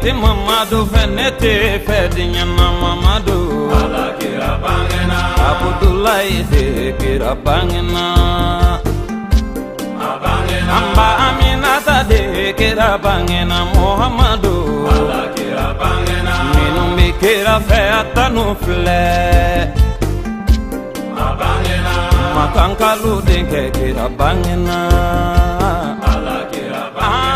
Te Mamadu fɛ ne tɛ fɛ diɲɛ na Mamadu. Ala kira bangena. Abudulayi de kira bangena. A bangena. Anba Aminata de kira bangena Muhammadu. Ala kira bangena. Minnu bɛ kira fɛ a tanu filɛ. A bangena. Makankalu denkɛ kira bangena. Ala kira bangena.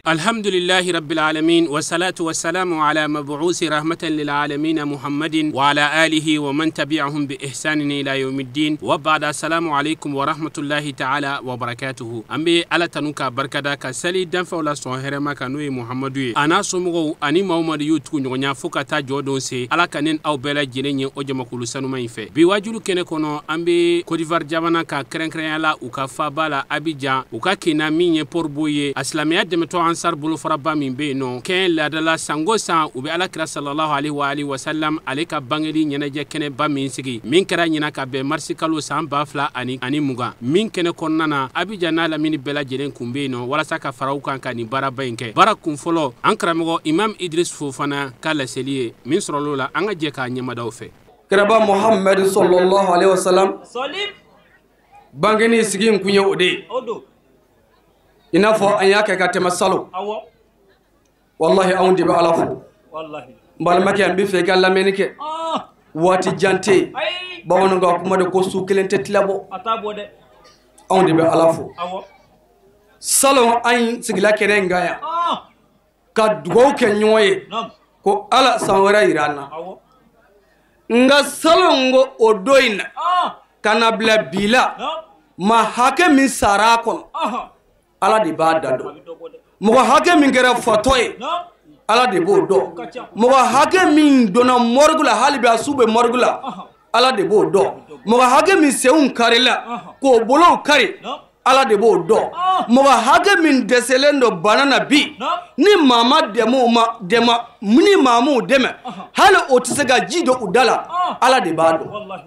الحمد لله رب العالمين، والصلاة والسلام على مبعوث رحمة للعالمين محمد وعلى آله ومن تبعهم بإحسان إلى يوم الدين، وبعد السلام عليكم ورحمة الله تعالى وبركاته. أمبي على تنوكا بركة كسالي دنفع سون هرما كانوي محمد أنا سمعو أني محمد يوتكو نغنيا فوكاتا جودون سي على كنن أو بلا جيني أو جمكولو سنوما يفه بيواجلو كنه كونو أمبي كوديفار جامانا كا كرن كرن لا وكا فابالا أبيجان وكا كينا مين بوربوي أسلاميات دمتو ansar bolo faraba min bɛ yen nɔ kɛn laadala sango san u bɛ alakira sallallahu alaihi wa alihi wasallam ale ka bangeli ɲɛnajɛ kɛnɛba min sigi min kɛra ɲina ka bɛn marisi kalo san 2020 min kɛnɛ kɔnɔna na Abidjan n'a lamini bɛɛ lajɛlen kun bɛ yen nɔ walasa ka fara u kan ka nin baaraba in kɛ. Baara kun fɔlɔ an karamɔgɔ Imam Idris Fofana ka laseli ye min sɔrɔla o la an ka jɛ k'a ɲɛmadaw fɛ. Kiraba Muhammad sallallahu alaihi wasallam bangeni sigi in kun ye o de ye. I n'a fɔ an y'a kɛ ka tɛmɛ salon. Wallahi anw de bɛ Ala fo. N balimakɛ n bɛ fɛ i ka lamɛnni kɛ. Waati jan tɛ yen. Bamananw ka kuma de ko su kelen tɛ tila bɔ. Anw de bɛ Ala fo. Salon an sigila kɛnɛ in kan yan. Ka dugawu kɛ ɲɔgɔn ye. Ko Ala san wɛrɛ yira an na. Nka salon ko o don in na. Ka na bila bi la. Maa hakɛ min sara a kɔnɔ. Ala de b'a da dɔn. Mɔgɔ hakɛ min kɛra fatɔ ye, Ala de b'o dɔn. Mɔgɔ hakɛ min donna morgue la hali bi a su bɛ morgue la, Ala de b'o dɔn. Mɔgɔ hakɛ min senw karila k'o bolow kari, Ala de b'o dɔn. Mɔgɔ hakɛ min dɛsɛlen don bana na bi, ni maa ma dɛmɛ o ma dɛmɛ ni maa m'o dɛmɛ, hali o tɛ se ka ji don u da la, Ala de b'a dɔn.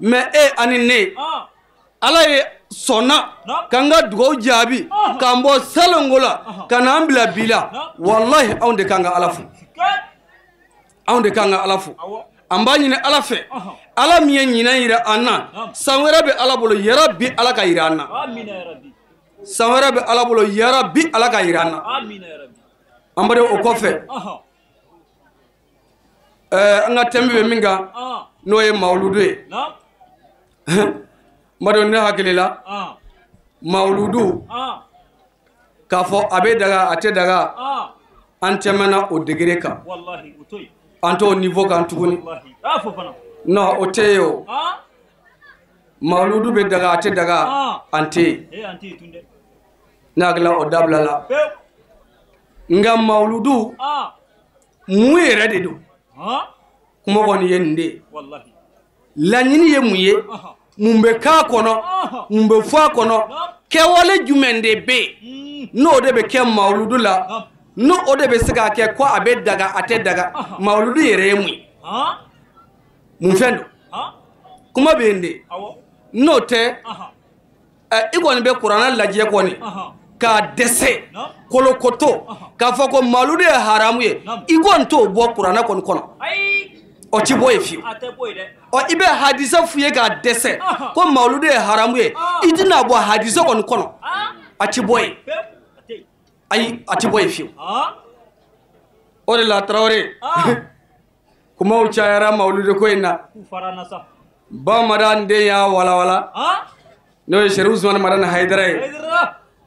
Mais e ani ne, Ala ye sɔnna k'an ka dugawu jaabi k'an bɔ salongo la ka n'an bila bi la, walahi anw de kan ka Ala fo. Anw de kan ka Ala fo. An b'a ɲini Ala fɛ, Ala min ye ɲinan yira an na, san wɛrɛ bɛ Ala bolo yarabi Ala ka yira an na. San wɛrɛ bɛ Ala bolo yarabi Ala ka yira an na. An b'a o kɔfɛ, an ka thème bɛ min kan n'o ye mawuludu ye. N b'a dɔn ne hakili la mawuludu k'a fɔ a bɛ daga a tɛ daga an tɛmɛna o degré kan, an t'o niveau kan tuguni. Non, o tɛ yen o. Mawuludu bɛ daga a tɛ daga an tɛ yen. Ne hakili la o dabila la. Nka mawuludu mun yɛrɛ de don? Kuma kɔni ye nin de ye. Laɲini ye mun ye? Mun bɛ k'a kɔnɔ, mun bɛ fɔ a kɔnɔ, kɛwale jumɛn de bɛ yen n'o de bɛ kɛ mawuludu la, n'o o de bɛ se k'a kɛ ko a bɛ daga a tɛ daga, mawuludu yɛrɛ ye mun ye? Mun fɛn don? Kuma bɛ yen de. N'o tɛ, i kɔni bɛ kuranɛ lajɛ kɔni k'a dɛsɛ kolokoto k'a fɔ ko mawuludu ye haramu ye, i kɔni t'o bɔ kuranɛ kɔni kɔnɔ. O ti bɔ yen fiyewu. Ɔ i bɛ hadisa f'u ye k'a dɛsɛ ko mawuludu ye haramu ye, i tɛna bɔ hadisa kɔni kɔnɔ, a ti bɔ yen. Ayi, a ti bɔ yen fiyewu. O de la Tarawele, kumaw cayara mawuludu ko in na. Bamanan den y'a walawala, n'o ye Serifu Usumani Madani Hayidara ye.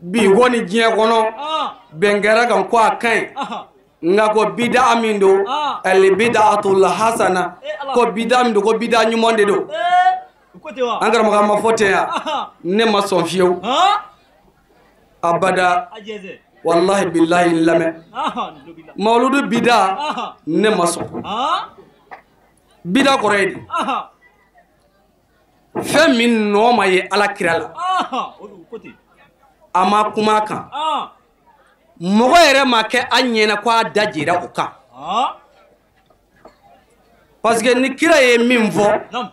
Bi kɔni diɲɛ kɔnɔ, bɛn kɛra kan ko a ka ɲi. Nka ko bida min don, ali bida'atul hasana, ko bida min don, ko bida ɲuman de don. An karamɔgɔ ma fɔ ten yan, ne ma sɔn fiyewu. Abada, wallahi billahi n lamɛn. Mawuludu bida, ne ma sɔn. Bida kɔrɔ ye di? Fɛn min nɔ ma ye Ala kira la, a ma kuma a kan. Mɔgɔ yɛrɛ ma kɛ a ɲɛna ko a da jira o kan. Parce que ni kira ye min fɔ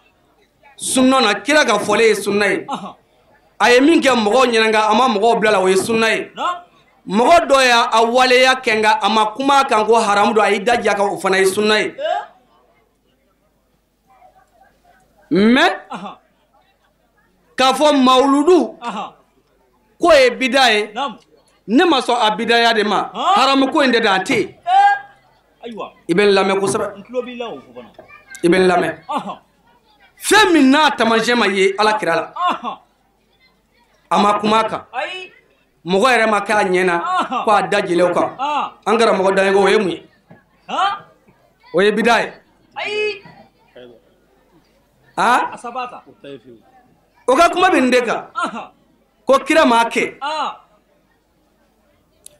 sunna na, kira ka fɔlen ye sunna ye. A ye min kɛ mɔgɔw ɲɛna nka a ma mɔgɔw bila la, o ye sunna ye. Mɔgɔ dɔ y'a a waleya kɛ nka a ma kuma kan ko haramu don, a y'i da ja kan, o fana ye sunna ye. Mais k'a fɔ mawuludu k'o ye bida ye, ne ma sɔn a bidaya de ma. Haramu ko in de dan tɛ yen. I bɛ n lamɛn kosɛbɛ, i bɛ n lamɛn. Fɛn min n'a taamasiyɛn ma ye Ala kira la, a ma kuma kan, mɔgɔ yɛrɛ ma k'a ɲɛ na ko a da jɛlen o kan. An karamɔgɔ Daɲɛgɔ, o ye mun ye? O ye bida ye. O ka kuma bɛ nin de kan ko kira m'a kɛ,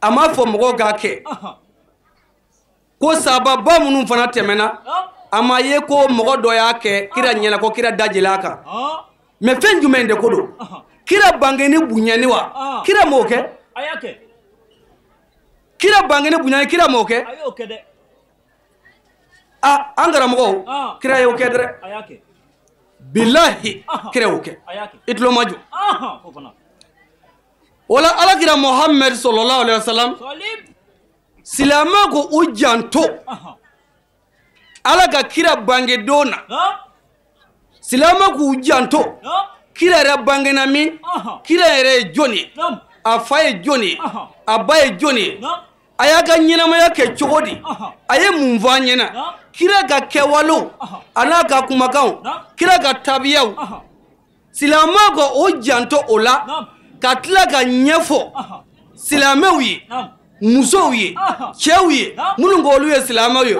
a m'a fɔ mɔgɔw k'a kɛ, ko sababa minnu fana tɛmɛna, a ma ye ko mɔgɔ dɔ y'a kɛ kira ɲɛna ko kira da jɛlen a kan. Mais fɛn jumɛn de ko don? Kira bangeni bonyani wa? Kira m'o kɛ. Kira bangeni bonyani, kira m'o kɛ. An karamɔgɔw, kira y'o kɛ dɛ. Bilahi, kira y'o kɛ. I tulo ma jɔ. O la Ala kira Muhammed sallallahu alaihi wasallam, silamɛ ko u janto Ala ka kira bangedon na. Silamɛ k'u janto kira yɛrɛ bangena min, kira yɛrɛ ye jɔn ye, a fa ye jɔn ye, a ba ye jɔn ye, a y'a ka ɲɛnamaya kɛ cogo di, a ye mun fɔ an ɲɛna, kira ka kɛwalew a n'a ka kumakanw, kira ka tabiyaw. Silamɛ ka o janto o la ka tila ka ɲɛfɔ silamɛw ye, musow ye, cɛw ye, minnu ko olu ye silamɛw ye,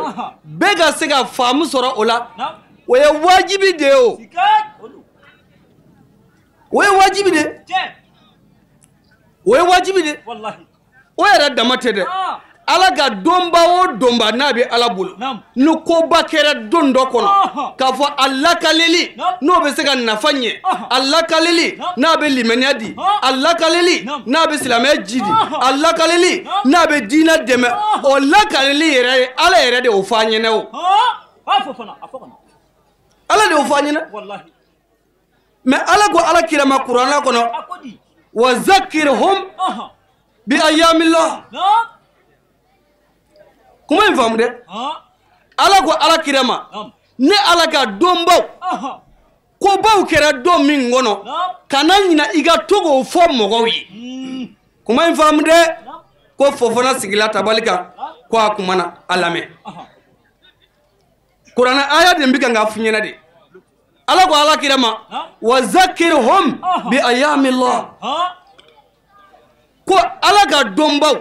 bɛɛ ka se ka faamu sɔrɔ o la. O ye wajibi de ye o. O ye wajibi de. O ye wajibi de. O yɛrɛ dama tɛ dɛ. Ala ka donba o donba n'a bɛ Ala bolo, ni koba kɛra don dɔ kɔnɔ, k'a fɔ a lakaleli n'o bɛ se ka nafa ɲɛ, a lakaleli n'a bɛ limaniya di, a lakaleli n'a bɛ silamɛya ji di, a lakaleli n'a bɛ diinɛ dɛmɛ, o lakaleli yɛrɛ ye Ala yɛrɛ de y'o fɔ an ɲɛna o. Ala de y'o fɔ an ɲɛna. Mais Ala ko Ala kira ma kuranɛ kɔnɔ, wa zakirhum bi ayyamillah. Kuma in faamu dɛ. Ala ko Ala kira ma, ne Ala ka donbaw kobaw kɛra don min kɔnɔ, kana ɲina i ka to k'o fɔ mɔgɔw ye. Kuma in faamu dɛ. Ko Fofana sigila tabali kan ko a kumana, a lamɛn. Kuranɛ aya de bɛ kan k'a f'i ɲɛna de. Ala ko Ala kira ma, wa zakirhum bi ayyamillah. Ko Ala ka donbaw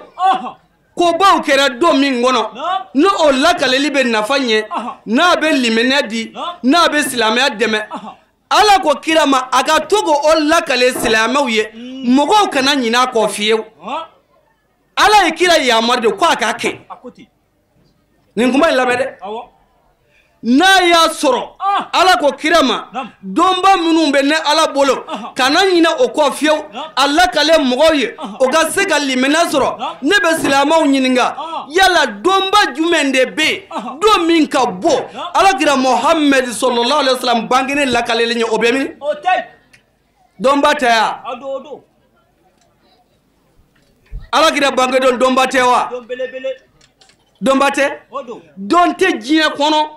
kobaw kɛra don min kɔnɔ, n'o o lakaleli bɛ nafa ɲɛ, n'a bɛ limaniya di, n'a bɛ silamɛya dɛmɛ, Ala ko kira ma a ka to k'o lakale silamɛw ye, mɔgɔw kana ɲinɛ a kɔ fiyewu. Ala ye kira yamaru de ko a k'a kɛ. Nin kuma in lamɛn dɛ. N'a y'a sɔrɔ Ala ko kira ma, donba minnu bɛ ne Ala bolo, kana ɲinɛ o kɔ fiyewu, a lakale mɔgɔw ye, o ka se ka limaniya sɔrɔ. Ne bɛ silamɛw ɲininka, yala donba jumɛn de bɛ yen, don min ka bɔ Ala kira Muhammed sallallahu alaihi wasallam bangenen lakalelen ye, o bɛ min? Donba tɛ ya? Ala kira bangedon donba tɛ wa? Donba tɛ? Don tɛ diɲɛ kɔnɔ.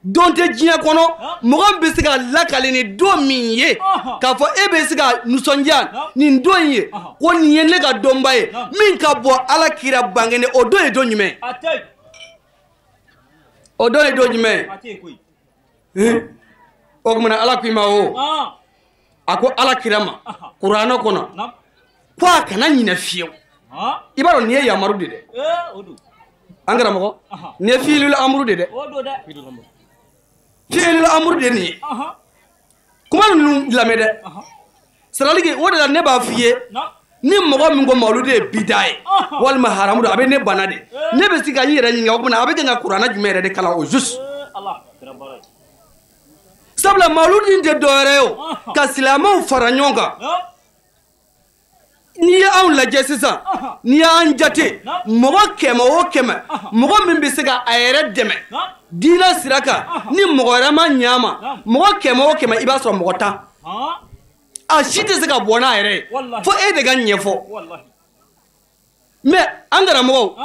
Don tɛ diɲɛ kɔnɔ mɔgɔ min bɛ se ka lakale ni don min ye, k'a fɔ e bɛ se ka nisɔndiya nin don in ye, ko nin ye ne ka donba ye min ka bɔ Ala kira bangene, o don ye don jumɛn? O don ye don jumɛn? O tuma na Ala ko i ma o, a ko Ala kira ma kuranɛ kɔnɔ ko a kana ɲinɛ fiyewu. I b'a dɔn nin ye yamaru de dɛ. An karamɔgɔ, nin ye fiilul amuru de dɛ. Fiilul amuru de nin ye. Kuma ninnu lamɛn dɛ. C'est-à-dire o de la ne b'a f'i ye, ni mɔgɔ min ko mawuludu ye bida ye walima haramu don, a bɛ ne bana de. Ne bɛ se ka n yɛrɛ ɲininka o tuma na a bɛ kɛ ka kuranɛ jumɛn yɛrɛ de kalan o juste. Sabula mawuludu in tɛ dɔwɛrɛ ye o, ka silamɛw fara ɲɔgɔn kan. N'i ye anw lajɛ sisan, n'i y'an jate, mɔgɔ 100 o 100, mɔgɔ min bɛ se ka a yɛrɛ dɛmɛ diinɛ sira kan, ni mɔgɔ wɛrɛ ma ɲɛ a ma, mɔgɔ 100 o 100, i b'a sɔrɔ mɔgɔ 10, a si tɛ se ka bɔ n'a yɛrɛ ye, fo e de ka ɲɛfɔ. Mais an karamɔgɔw,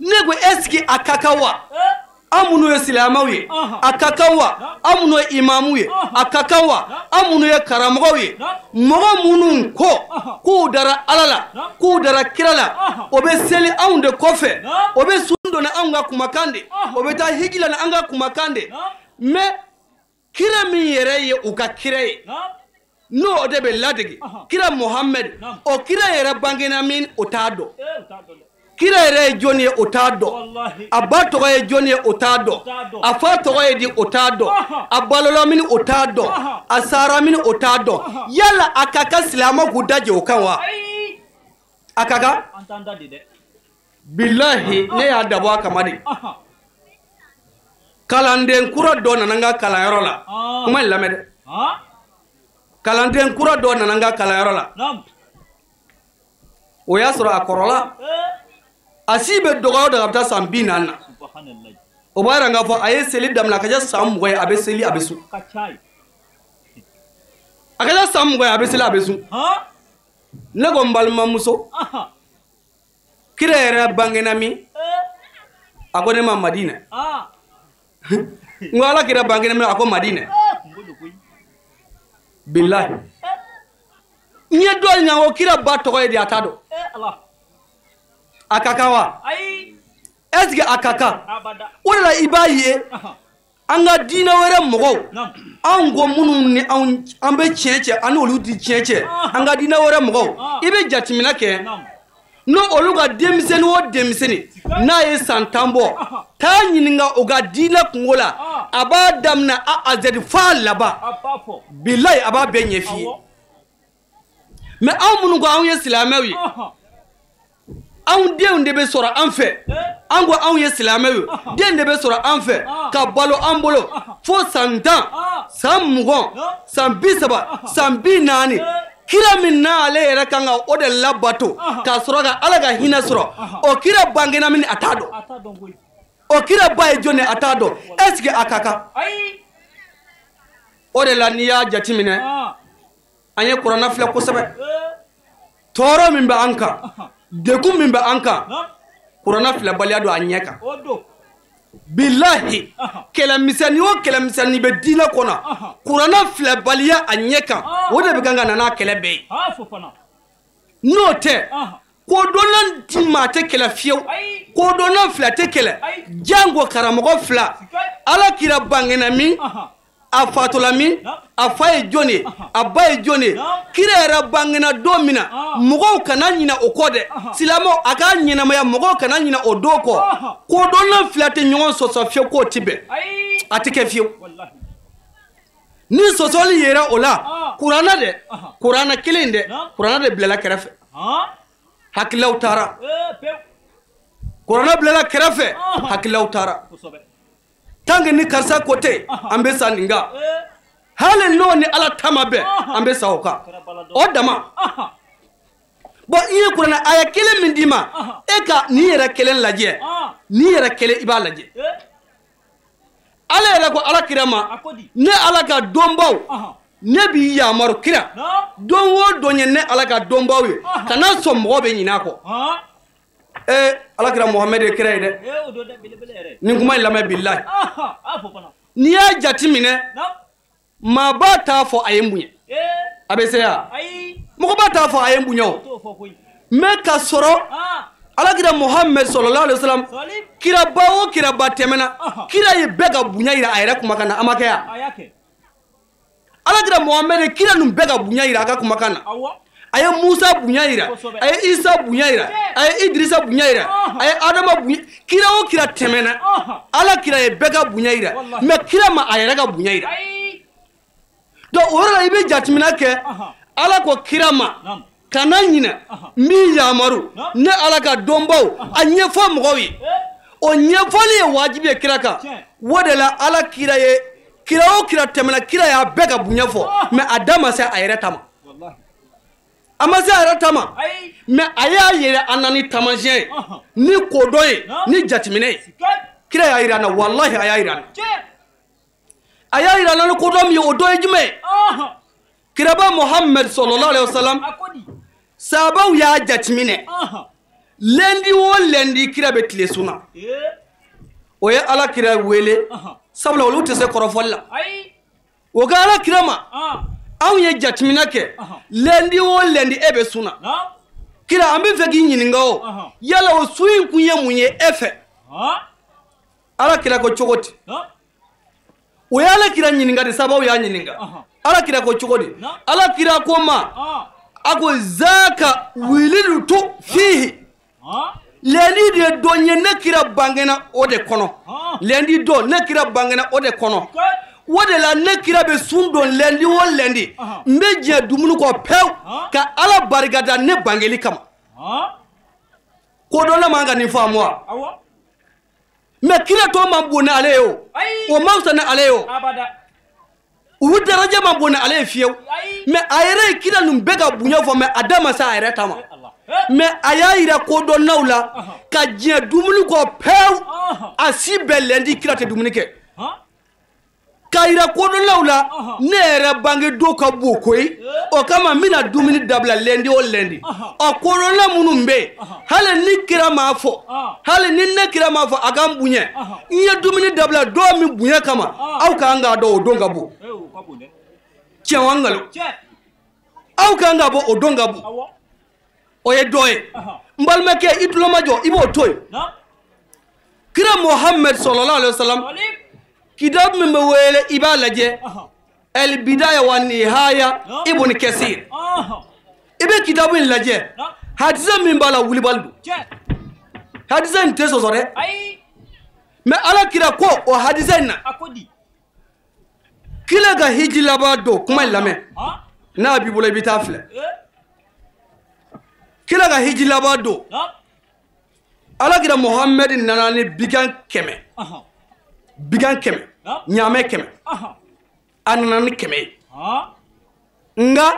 ne ko est ce que a ka kan wa? An minnu ye silamɛw ye, a ka kan wa? An minnu ye imamu ye, a ka kan wa? An minnu ye karamɔgɔw ye, mɔgɔ minnu ko k'u dara Ala la, k'u dara kira la, o bɛ seli anw de kɔfɛ, o bɛ sun don ni anw ka kumakan de, o bɛ taa hiji la ni an ka kumakan de. Mais kira min yɛrɛ ye u ka kira ye, n'o de bɛ ladege, kira Muhamɛd, o kira yɛrɛ bangena min, o t'a dɔn. Kira yɛrɛ ye jɔn ye, o t'a dɔn. A ba tɔgɔ ye jɔn ye, o t'a dɔn. A fa tɔgɔ ye di, o t'a dɔn. A balola min, o t'a dɔn. A sara min, o t'a dɔn. Yala a ka kan silamɛw k'u da jɛ o kan wa? A ka kan? Bilahi, ne y'a dabɔ a kama de. Kalanden kura dɔ nana n ka kalanyɔrɔ la. Kuma in lamɛn dɛ. Kalanden kura dɔ nana n ka kalanyɔrɔ la. O y'a sɔrɔ a kɔrɔla. A si bɛ dɔgɔya o dɔgɔya a bɛ taa san 40 na. O b'a yira k'a fɔ a ye seli daminɛ a ka ca san 20 ye, a bɛ seli a bɛ sun. A ka ca san 20 ye, a bɛ seli a bɛ sun. Ne ko n balimamuso, kira yɛrɛ bangena min? A ko ne ma Madinɛ. N ko Ala kira bangena min? A ko Madinɛ. Bilahi. N ye dɔ ɲininka ko kira ba tɔgɔ ye di, a t'a dɔn. A ka kan wa? Est ce que a ka kan? O de la i b'a ye an ka diinɛ wɛrɛ mɔgɔw, anw ko minnu ni an bɛ tiɲɛ cɛ, an n'olu ti tiɲɛ cɛ, an ka diinɛ wɛrɛ mɔgɔw, i bɛ jateminɛ kɛ n'o olu ka denmisɛnnin o denmisɛnnin n'a ye san 10 bɔ, taa ɲininka o ka diinɛ kungo la, a b'a daminɛ A à Z f'a laban. Bilayi, a b'a bɛɛ ɲɛf'i ye. Mais anw minnu ko anw ye silamɛw ye, anw denw de bɛ sɔrɔ an fɛ. An ko anw ye silamɛw ye, den de bɛ sɔrɔ an fɛ ka balo an bolo fo san 10, san 20, san 30, san 40. Kira min n'ale yɛrɛ kan ka o de labato k'a sɔrɔ ka Ala ka hinɛ sɔrɔ, o kira bangena min, a t'a dɔn. O kira ba ye jɔn ye, a t'a dɔn. Est ce que a ka kan? O de la n'i y'a jateminɛ, an ye kuranna filɛ kosɛbɛ. Tɔɔrɔ min bɛ an kan, degun min bɛ an kan, kuranna filɛbaliya don a ɲɛ kan. Bilahi, kɛlɛmisɛnnin o kɛlɛmisɛnnin bɛ diinɛ kɔnɔ, kuranna filɛbaliya a ɲɛ kan, o de bɛ kan ka na n'a kɛlɛ bɛɛ ye. N'o tɛ, kodɔnna ti maa tɛ kɛlɛ fiyewu, kodɔnna fila tɛ kɛlɛ, jango karamɔgɔ fila. Ala kira bangena min, a fatɔla min, a fa ye jɔn ye, a ba ye jɔn ye, kira yɛrɛ bangena don min na, mɔgɔw kana ɲinɛ o kɔ dɛ. Silamɛw a k'a ɲɛnamaya, mɔgɔw kana ɲinɛ o don kɔ. Kodɔnna fila tɛ ɲɔgɔn sɔsɔ fiyewu, k'o ti bɛn, a ti kɛ fiyewu. Ni sɔsɔli yera o la, kuranna dɛ, kuranna kelen dɛ, kuranna de bilala kɛrɛfɛ. Hakililaw taara. Kuranna bilala kɛrɛfɛ, hakililaw taara. Tant que ni karisa ko tɛ, an bɛ sa nin kan. Hali n'o ni Ala ta ma bɛn, an bɛ sa o kan. O dama. Bon, i ye kuranɛ aya kelen min d'i ma, e ka nin yɛrɛ kelen lajɛ, nin yɛrɛ kelen i b'a lajɛ. Ala yɛrɛ ko Ala kira ma, ne Ala ka dɔnbaw, ne b'i yamaru kira, don o don ye ne Ala ka dɔnbaw ye, kana sɔn mɔgɔ bɛ ɲinɛ a kɔ. Ala kira Muhamɛd ye kira ye dɛ. Nin kuma in lamɛn bilahi. N'i y'a jateminɛ, maaba t'a fɔ a ye n bonya. A bɛ se ya? Mɔgɔba t'a fɔ a ye n bonya o. Mais k'a sɔrɔ Ala kira Muhamɛd sallallahu alaihi wasallam, kiraba o kiraba tɛmɛna, kira ye bɛɛ ka bonya yira a yɛrɛ kumakan na, a ma kɛ ya? Ala kira Muhamɛd ye kira ninnu bɛɛ ka bonya yira a ka kumakan na. A ye Musa bonya yira, a ye Isa bonya yira, a ye Idrisa bonya yira, a ye Adama bonya. Kira o kira tɛmɛna, Ala kira ye bɛɛ ka bonya yira, mais kira ma a yɛrɛ ka bonya yira. Donc o yɔrɔ la i bɛ jateminɛ kɛ, Ala ko kira ma, kana ɲinɛ, n b'i yamaru, ne Ala ka dɔnbaw, a ɲɛfɔ mɔgɔw ye. O ɲɛfɔli ye wajibi ye kira kan. O de la Ala kira ye, kira o kira tɛmɛna, kira y'a bɛɛ ka bonya fɔ, mais a da ma se a yɛrɛ ta ma. A ma se a yɛrɛ ta ma, mais a y'a yɛrɛ a na ni taamasiyɛn ye, ni kodɔn ye, ni jateminɛ ye. Kira y'a yira an na, walahi a y'a yira an na. A y'a yira an na ni kodɔn min ye, o dɔ ye jumɛn ye? Kiraba Muhamɛd sallallahu alaihi wasallam, sahabaw y'a jateminɛ. Lundi o lundi kira bɛ tile sun na. O ye ala kira wele sabula olu tɛ se kɔrɔfɔli la. O ka ala kira ma anw ye jateminɛ kɛ lundi o lundi e bɛ sun na. Kira an bɛ fɛ k'i ɲininka o yala o sun in kun ye mun ye e fɛ? Ala kira ko cogo di? O ye ala kira ɲininka de sababu y'a ɲininka. Ala kira ko cogo di? Ala kira ko ma a ko zaka wilidu fihi. Lundi de don ye ne kira bangena o de kɔnɔ. Lundi don ne kira bangena o de kɔnɔ. O de la ne kira bɛ sun don lundi o lundi. N bɛ jɛ dumuni kɔ pewu ka ala barikada ne bangeli kama. Kodɔnna man ka nin faamu wa? Mais kira tɔ man bon ni ale ye o. O man fisa ni ale ye o. Olu daraja man bon ni ale ye fiyewu. Mais a yɛrɛ ye kira ninnu bɛɛ ka bonya fɔ mais a da ma se a yɛrɛ ta ma. Mais a y'a yira kodɔnnaw la ka diɲɛ dumuni kɔ pewu a si bɛɛ lundi kira tɛ dumuni kɛ. K'a yira kodɔnnaw la ne yɛrɛ bange don ka bon koyi o kama n bɛna dumuni dabila lundi o lundi. Ɔ kodɔnna minnu bɛ yen hali ni kira m'a fɔ hali ni ne kira m'a fɔ a ka n bonya n ye dumuni dabila don min bonya kama aw k'an k'a dɔn o don ka bon. Tiɲɛ wa nkalon? Aw k'an k'a bɔ o don ka bon. O ye dɔ ye. N balimakɛ i tulo ma jɔ i b'o to yen. Kira Muhammed sallallahu alaihi wa sallam kitabu min bɛ wele i b'a lajɛ El Bidaya wa Nihaya Ibn Kasir. I bɛ kitabu in lajɛ hadisa min b'a la wulibali don. Hadisa in tɛ sɔsɔ dɛ. Mais ala kira ko o hadisa in na kira ka hiji laban don kuma in lamɛn n'a b'i bolo i bɛ taa filɛ. Kira ka hiji laban don ala kira Muhammed nana ni bigan 100. Bigan 100 ɲaamɛ 100 a nana ni 100 ye. Nka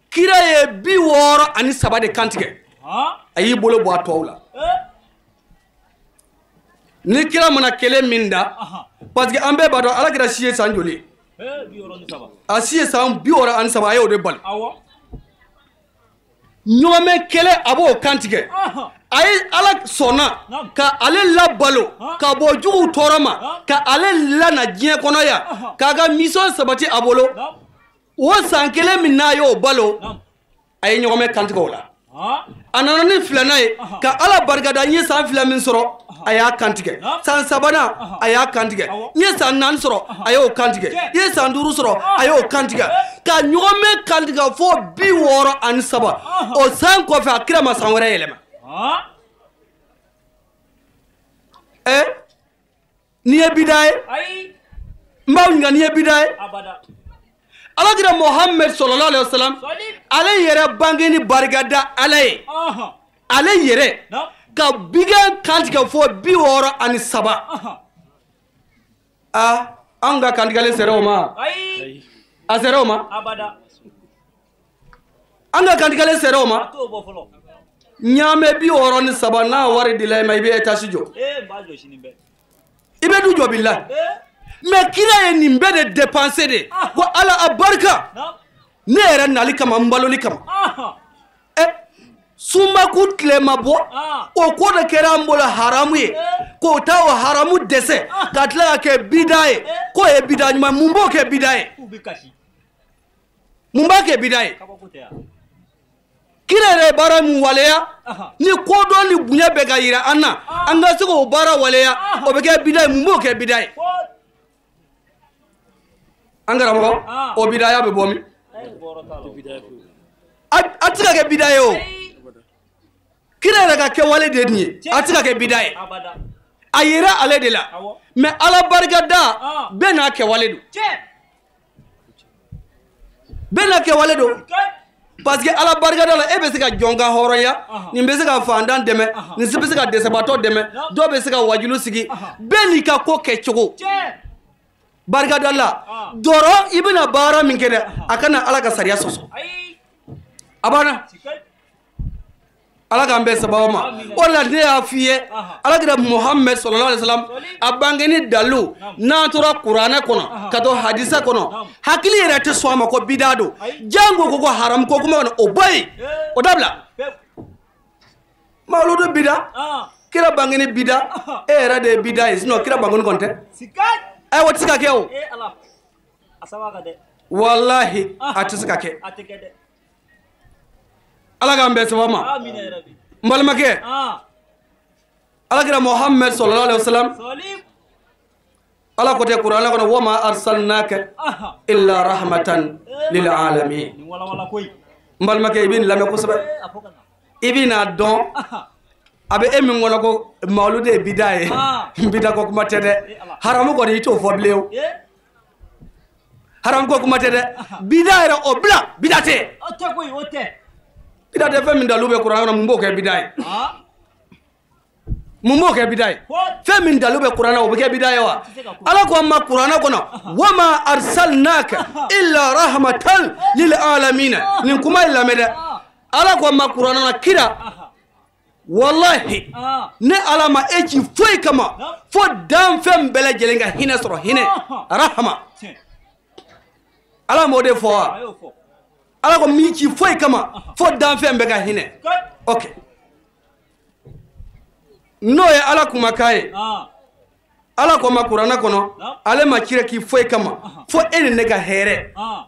kira ye 63 de kantigɛ a y'i bolo bɔ a tɔw la. Ni kira mana kelen min da parce que an bɛɛ b'a dɔn ala kira si ye san joli ye? A si ye san 63 a y'o de bali. Ɲɔgɔnmɛ kelen a b'o kantigɛ. A ye ala sɔnna ka ale labalo ka bɔ juguw tɔɔrɔ ma ka ale lana diɲɛ kɔnɔ yan k'a ka mission sabati a bolo. O san kelen min n'a y'o balo a ye ɲɔgɔnmɛ kantigɛ o la. A nana ni filanan ye ka ala barikada n ye san 2 min sɔrɔ a y'a kantigɛ. San 3nan a y'a kantigɛ. N ye san 4 sɔrɔ a y'o kantigɛ. N ye san 5 sɔrɔ a y'o kantigɛ. Ka ɲɔgɔnmɛ kantigɛ fo 63. O san kɔfɛ a kira ma san wɛrɛ yɛlɛma. N'i ye bida ye n b'aw ɲininka n'i ye bida ye. Ala kira Muhammed sallallahu alaihi wasallam ale yɛrɛ bange ni barika da ala ye. Ale yɛrɛ ka bigan kantigɛ fo 63. Aa anw ka kantigɛlen sera o ma? A sera o ma? An ka kantigɛlen sera o ma? Ɲaamɛ 63 n'a wari dila i ma i bɛ étage jɔ. I bɛ du jɔ bilahi. Mais kira ye nin bɛɛ de dépenser de ko ala a barika ne yɛrɛ nali kama n baloli kama. Sunbaku tile ma bɔ o ko de kɛra an bolo haramu ye k'o taa o haramu dɛsɛ ka tila ka kɛ bida ye k'o ye bida ɲuman mun b'o kɛ bida ye? Mun b'a kɛ bida ye? Kira yɛrɛ ye baara mun waleya ni kodɔn ni bonya bɛ ka yira an na an ka se k'o baara waleya o bɛ kɛ bida ye mun b'o kɛ bida ye? An karamɔgɔ o bidaya bɛ bɔ min? A tɛ se ka kɛ bida ye o. Kira yɛrɛ ka kɛwale de ye nin ye a tɛ se ka kɛ bida ye. A yira ale de la mais ala barikada bɛɛ n'a kɛwale don. Bɛɛ n'a kɛwale don. Parce que ala barikada la e bɛ se ka jɔn ka hɔrɔnya nin bɛ se ka fantan dɛmɛ nin bɛ se ka dɛsɛbaatɔ dɛmɛ dɔw bɛ se ka wajulu sigi bɛɛ n'i ka ko kɛcogo. Barikada la dɔrɔn i bɛna baara min kɛ dɛ a kana ala ka sariya sɔsɔ. A banna. Ala k'an bɛn sababu ma. O la ne y'a f'i ye ala kira Muhammed sallallahu alaihi wasallam a bangeni dalu n'an tora kuranɛ kɔnɔ ka to hadisa kɔnɔ hakili yɛrɛ tɛ sɔn a ma ko bida don jango ko haram ko kuma kɔnɔ o bɔ yen o dabila. Mawuludu bida kira bangeni bida e yɛrɛ de ye bida ye sinon kira bangeni kɔni tɛ. Ayi o tɛ se ka kɛ o. Walahi a tɛ se ka kɛ. Ala k'an bɛn saba ma. N balimakɛ alakira Muhammad sallallahu alaihi wasallam ala ko tɛ kuranɛ kɔnɔ wama arsalnaka illa rahmatan lil alamin. N balimakɛ i bɛ nin lamɛn kosɛbɛ i bɛ n'a dɔn a bɛ e min kɔnɔ ko mawuludu ye bida ye bida ko kuma tɛ dɛ haramu kɔni i t'o fɔ bilen o haramu ko kuma tɛ dɛ bida yɛrɛ o bila bida tɛ bida tɛ fɛn min dalu bɛ kuranɛ kɔnɔ mun b'o kɛ bida ye mun b'o kɛ bida ye fɛn min dalu bɛ kuranɛ o bɛ kɛ bida ye wa ala ko an ma kuranɛ kɔnɔ wama arsalnaka illa rahmatan lil alamin nin kuma in lamɛn dɛ ala ko an ma kuranɛ na kira wallahi ne ala ma e ci foyi kama fo danfɛn bɛɛ lajɛlen ka hinɛ sɔrɔ hinɛ rahama ala m'o de fɔ wa ala ko min ci foyi kama fo danfɛn bɛɛ ka hinɛ ok n'o ye ala kumakan ye ala ko ma kuranɛ kɔnɔ ale ma kira k'i foyi kama fo e ni ne ka hɛrɛ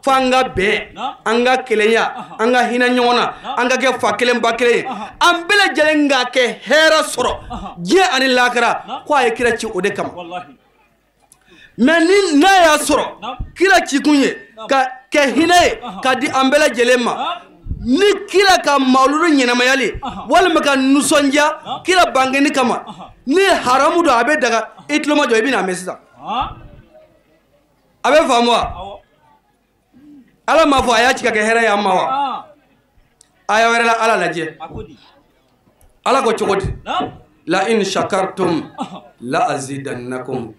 fo an ka bɛn an ka kelenya an ka hinɛ ɲɔgɔn na an ka kɛ fa kelen ba kelen ye an bɛɛ lajɛlen ka kɛ hɛrɛ sɔrɔ diɲɛ ani lakara ko a ye kira ci o de kama mɛ ni n'a y'a sɔrɔ kira cikun ye ka kɛ hinɛ ye ka di an bɛɛ lajɛlen ma ni kira ka mawuludu ɲɛnamayali walima ka nisɔndiya kira bangeni kama ni haramu don a bɛ daga i tulo ma jɔ i bɛna mɛn sisan a bɛ faamu wa ala m'a fɔ a y'a ci ka kɛ hɛrɛ ye an ma wa aya wɛrɛ la ala lajɛ ala ko cogo di la in shakartum la azidannakum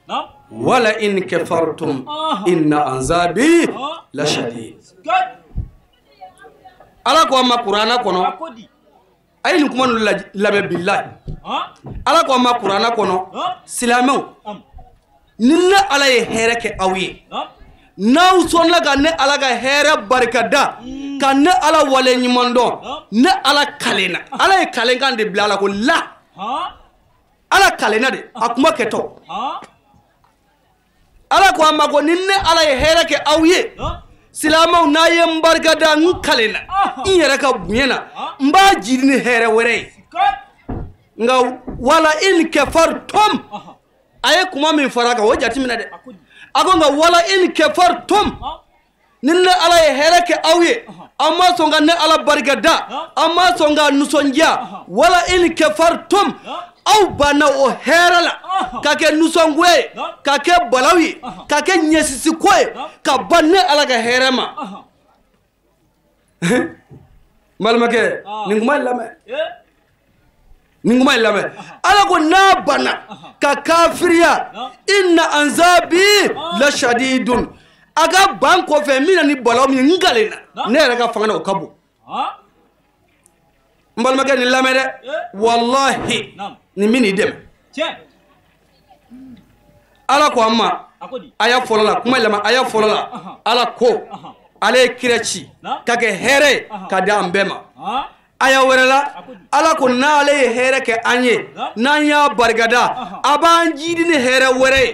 wala in kafartum inna anzabi la shadid. Ala ko a ma kuranɛ kɔnɔ a ye nin kuma ninnu lamɛn bilahi ala ko a ma kuranɛ kɔnɔ silamɛw ni ne ala ye hɛrɛ kɛ aw ye n'aw sɔnna ka ne ala ka hɛrɛ barikada ka ne ala wale ɲuman dɔn ne ala kalenna ala ye kalenkan de bila ala ko la ala kalenna de a kuma kɛtɔ ala ko a ma ko ni ne ala ye hɛrɛ kɛ aw ye silamɛw n'a ye n barikada n kalenna n yɛrɛ ka bonya na n b'a jiri ni hɛrɛ wɛrɛ ye nka wala in kafartum a ye kuma min fara a kan o jateminɛ dɛ a ko nka wala in kafartum ni ne ala ye hɛrɛ kɛ aw ye aw ma sɔn ka ne ala barikada aw ma sɔn ka nisɔndiya wala in kafartum aw banna o hɛrɛ la ka kɛ nisɔngoya ye ka kɛ balaw ye ka kɛ ɲɛsisiko ye ka ban ne ala ka hɛrɛ ma n balimakɛ nin kuma in lamɛn nin kuma in lamɛn ala ko n'a banna ka kafiriya inna anzabi la shadidun a ka ban kɔfɛ min na ni balaw min ye n kalenna ne yɛrɛ ka fanga na o ka bon n balimakɛ nin lamɛn dɛ walahi nin bɛ n'i dɛmɛ ala ko an ma aya fɔlɔ la kuma lamɛn aya fɔlɔ la ala ko ale ye kira ci ka kɛ hɛrɛ ye ka di an bɛɛ ma aya wɛrɛ la ala ko n'ale ye hɛrɛ kɛ an ye n'an y'a barikada a b'an jidi ni hɛrɛ wɛrɛ ye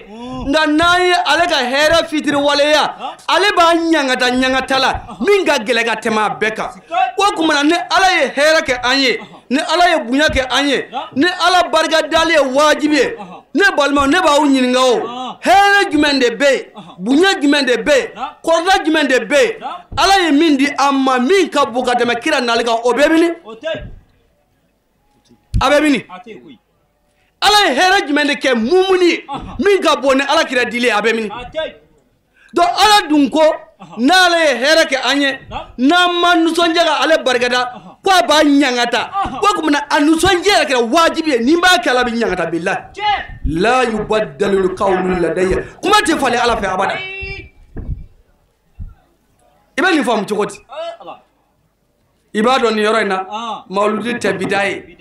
nka n'an ye ale ka hɛrɛ fitiriwaleya ale b'an ɲangata ɲangata la min ka gɛlɛn ka tɛmɛ a bɛɛ kan o tuma na ni ala ye hɛrɛ kɛ an ye ni ala ye bonya kɛ an ye ni ala barika dali ye wajibi ye ne balimaw ne b'aw ɲininka o hɛrɛ jumɛn de bɛ yen bonya jumɛn de bɛ yen kɔrɔta jumɛn de bɛ yen ala ye min di an ma min ka bon ka tɛmɛ kira nali kan o bɛ mini a bɛ mini ala ye hɛrɛ jumɛn de kɛ mumuni ye min ka bon ni ala kira dili ye a bɛ mini donc ala dun ko n'ale ye hɛrɛ kɛ an ye n'an ma nisɔndiya ka ale barikada ko a b'a ɲangata ko tuma na a nisɔndiya yɛrɛ kɛra wajibi ye n'i b'a kɛ ala bɛ ɲangata bilahi la yubaddalu qawlu ladayya kuma tɛ falen ala fɛ abada i bɛ nin faamu cogo di i b'a dɔn nin yɔrɔ in na mawuludi tɛ bida ye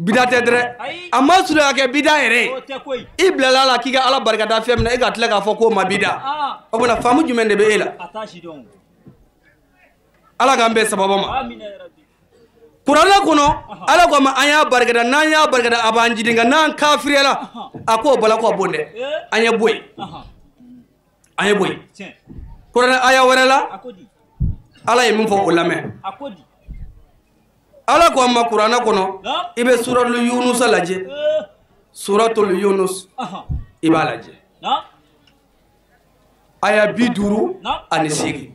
bida tɛ dɛ a ma surunya kɛ bida yɛrɛ ye i bilala la k'i ka ala barikada fɛn min na e ka tila k'a fɔ k'o ma bida o tuma faamu jumɛn de bɛ e la ala k'an bɛn sababa ma. Kuranɛ kɔnɔ Ala ko ma an y'a barikada n'an y'a barikada a b'an jidi nka n'an kafiriyala a k'o bala k'o bon dɛ an ye bɔ yen an ye bɔ yen kuranɛ aya wɛrɛ la Ala ye min fɔ o lamɛn Ala ko an ma kuranɛ kɔnɔ i bɛ suratul Yunus lajɛ suratul Yunus i b'a lajɛ aya 58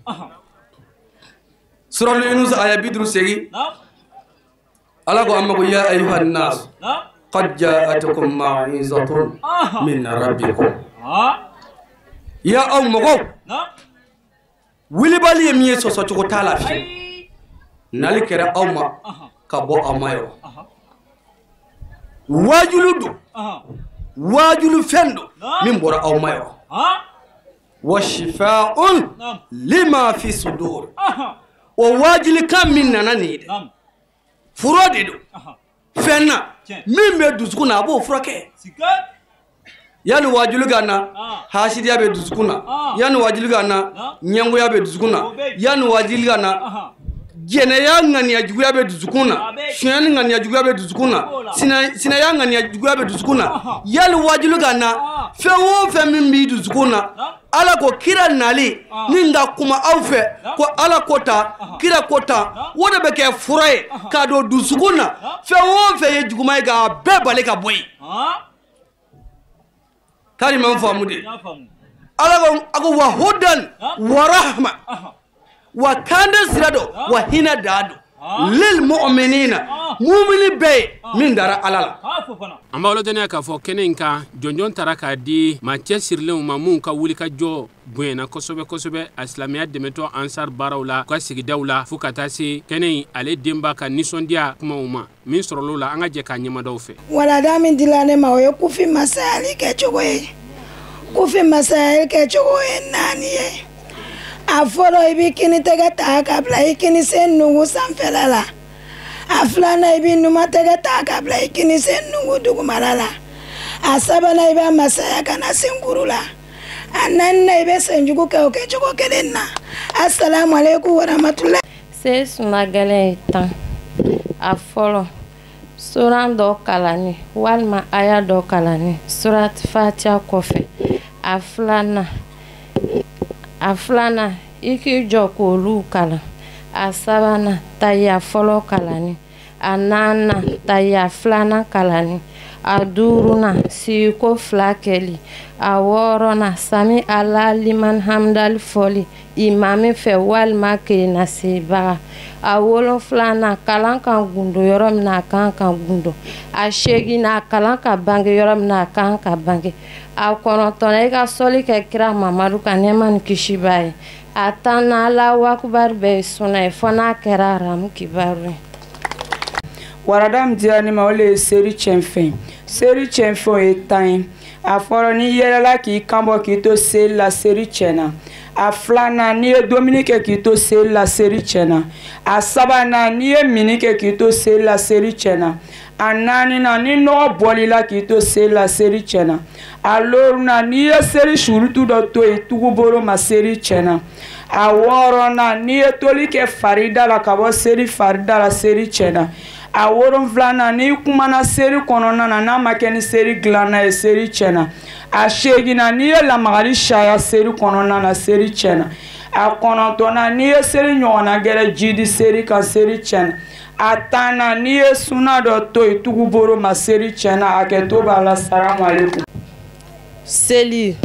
suratul Yunus aya 58 Ala ko an ma ko ya ayyuhan nas qad ja'atukum mau'izatun min rabbikum ya aw mɔgɔw wulibali ye min ye sɔsɔcogo t'a la fiyewu nali kɛra aw ma ka bɔ aw ma yɔrɔ waajulu don waajulu fɛn don min bɔra aw ma yɔrɔ wa shifaa'un lima fi sudur o waajulikan min nana nin ye dɛ fura de don fɛn na min bɛ dusukun na a b'o furakɛ yanni waajuli ka na hasidiya bɛ dusukun na yanni waajuli ka na ɲɛngoya bɛ dusukun na yanni waajuli ka na jɛnɛya ŋaniya juguya bɛ dusukun na sonyani ŋaniya juguya bɛ dusukun na sinaya ŋaniya juguya bɛ dusukun na yanni waajuli ka na fɛn o fɛn min b'i dusukun na Ala ko kira nali ni ka kuma aw fɛ ko Ala ko ta kira ko ta o de bɛ kɛ fura ye k'a don dusukun na fɛn o fɛn ye juguman ye k'a bɛɛ bali ka bɔ yen kari ma faamu de Ala ko a ko wa hudan wa rahma wa kanda sira don wa hinɛ daa don lil mu'minina mumini bɛɛ ye min dara Ala la. An b'aw ladɔnniya k'a fɔ kɛnɛ in kan jɔnjɔn tara k'a di maa cɛsirilenw ma minnu ka wulikajɔ bonyana kosɛbɛ kosɛbɛ a silamɛya dɛmɛtɔ ansar baaraw la u ka sigidaw la fo ka taa se kɛnɛ in ale denba ka nisɔndiya kumaw ma min sɔrɔl'o la an ka jɛ k'a ɲɛmadaw fɛ. Walada min dila ne ma o ye kufi masayali kɛcogo ye kufi masayali kɛcogo ye 4 ye. A fɔlɔ i b'i kini tɛgɛ ta ka bila i kini sen nugu sanfɛla la a filanan i b'i numan tɛgɛ ta ka bila i kini sen nugu dugumala la a sabanan i b'a masaya ka na senkuru la a naaninan i bɛ senjugu kɛ o kɛcogo kelen na asalamu aleykum warahmatulahi. Se suna gɛlɛn ye 10 a fɔlɔ suran dɔ kalanni walima aya dɔ kalanni surati fatiya kɔfɛ a filanan i k'i jɔ k'olu kalan a sabanan tahiya fɔlɔ kalanni a naaninan tahiya filanan kalanni a duurunan sigiko 2 kɛli a wɔɔrɔnan sami ala liman hamdali fɔli imami fɛ walima kelennasebaga a wolonfilanan kalan kan gundo yɔrɔ min na a kan ka gundo a seeginnan kalan ka bange yɔrɔ min na a kan ka bange a kɔnɔntɔnnan i ka sɔli kɛ kira Mamadu kan nɛɛma ni kisi b'a ye a tannan Alahu akubaru bɛɛ ye suna ye fo n'a kɛra haramu kibaru ye. Warada min dira ne ma o de ye seri tiɲɛfɛn seri tiɲɛfɛn ye 10 ye a fɔlɔ n'i yɛlɛla k'i kan bɔ k'i to seli la seri tiɲɛna a filanan n'i ye dumuni kɛ k'i to seli la seri tiɲɛna a sabanan n'i ye minni kɛ k'i to seli la seri tiɲɛna a naaninan ni nɔgɔ bɔl'i la k'i to seli la seri tiɲɛna a loorunan n'i ye seri surutu dɔ to yen tugubolo ma seri tiɲɛna a wɔɔrɔnan n'i ye toli kɛ farida la ka bɔ seri farida la seri tiɲɛna a wolonfilanan n'i kumana seri kɔnɔna na n'a ma kɛ ni seri dilanna ye seri tiɲɛna a seeginnan n'i ye lamagali sariya seri kɔnɔna na seri tiɲɛna a kɔnɔntɔnnan n'i ye seri ɲɔgɔnna gɛrɛ jidi seri kan seri tiɲɛna a tannan n'i ye suna dɔ to yen tuguboro ma seri tiɲɛna hakɛto b'a la salamu aleykum. Seli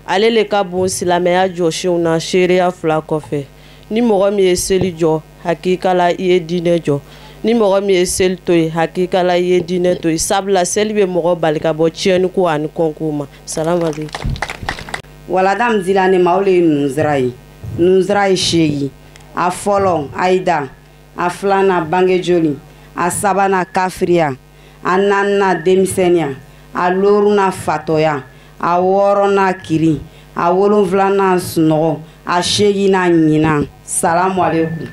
ale le ka bon silamɛya jɔsenw na seereya 2 kɔfɛ ni mɔgɔ min ye seli jɔ hakika la i ye diinɛ jɔ ni mɔgɔ min ye seli to yen hakika la i ye diinɛ to yen sabula seli bɛ mɔgɔ bali ka bɔ tiɲɛniko ani kɔnko ma salamu aleykum. Walada min dila ne ma o de ye nunzira ye nunzira ye 8 a fɔlɔ ayida a filanan bangejoli a sabanan kafiriya a naaninan denmisɛnniya a loorunan fatɔya a wɔɔrɔnan kiri a wolonfilanan sunɔgɔ a seeginnan ɲinan salamu aleykum.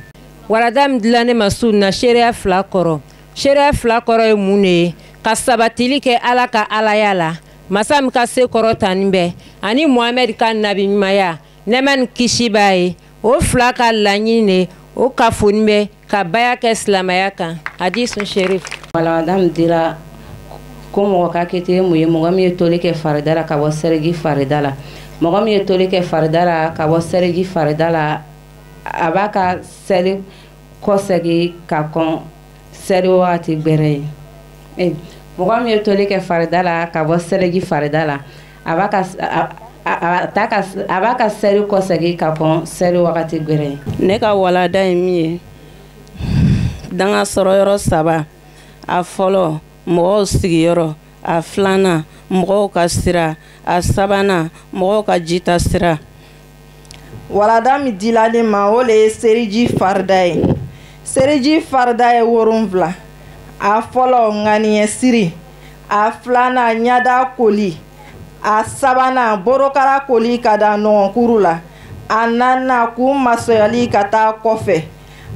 Warada min dila ne ma su na seereya 2 kɔrɔ seereya 2 kɔrɔ ye mun de ye ka sabatili kɛ Ala ka alaya la masa min ka se kɔrɔ tanin bɛ ani Muhamɛdi ka nabiɲumanya nɛɛma ni kisi b'a ye o 2 ka laɲini de o kafoni bɛ ka baya kɛ silamɛya kan. Hadisun sherif. Walawada min dira ko mɔgɔ ka kɛ te mun ye, mɔgɔ min ye toli kɛ farida la ka bɔ sɛrɛji farida la, mɔgɔ min ye toli kɛ farida la ka bɔ sɛrɛji farida la, a b'a ka sɛri kɔsegin ka kɔn sɛri wagati gbɛrɛ ye. Mɔgɔ min ye toli kɛ farida la ka bɔ sɛrɛji farida la, a b'a ka sɛri kɔsegin ka kɔn sɛri wagati gbɛrɛ ye. Ne ka walada ye min ye, danga sɔrɔ yɔrɔ 3, a fɔlɔ mɔgɔw sigiyɔrɔ, a filanan mɔgɔw ka sira, a sabanan mɔgɔw ka jita sira. Walada min dila ne ma, o le ye seriji farida ye. Seriji farida ye 7. A fɔlɔ ŋaniɲɛ siri, a filanan ɲada koli, a sabanan borokara koli ka da nɔgɔnkuru la, a naaninan k'u masɔyali ka taa kɔfɛ,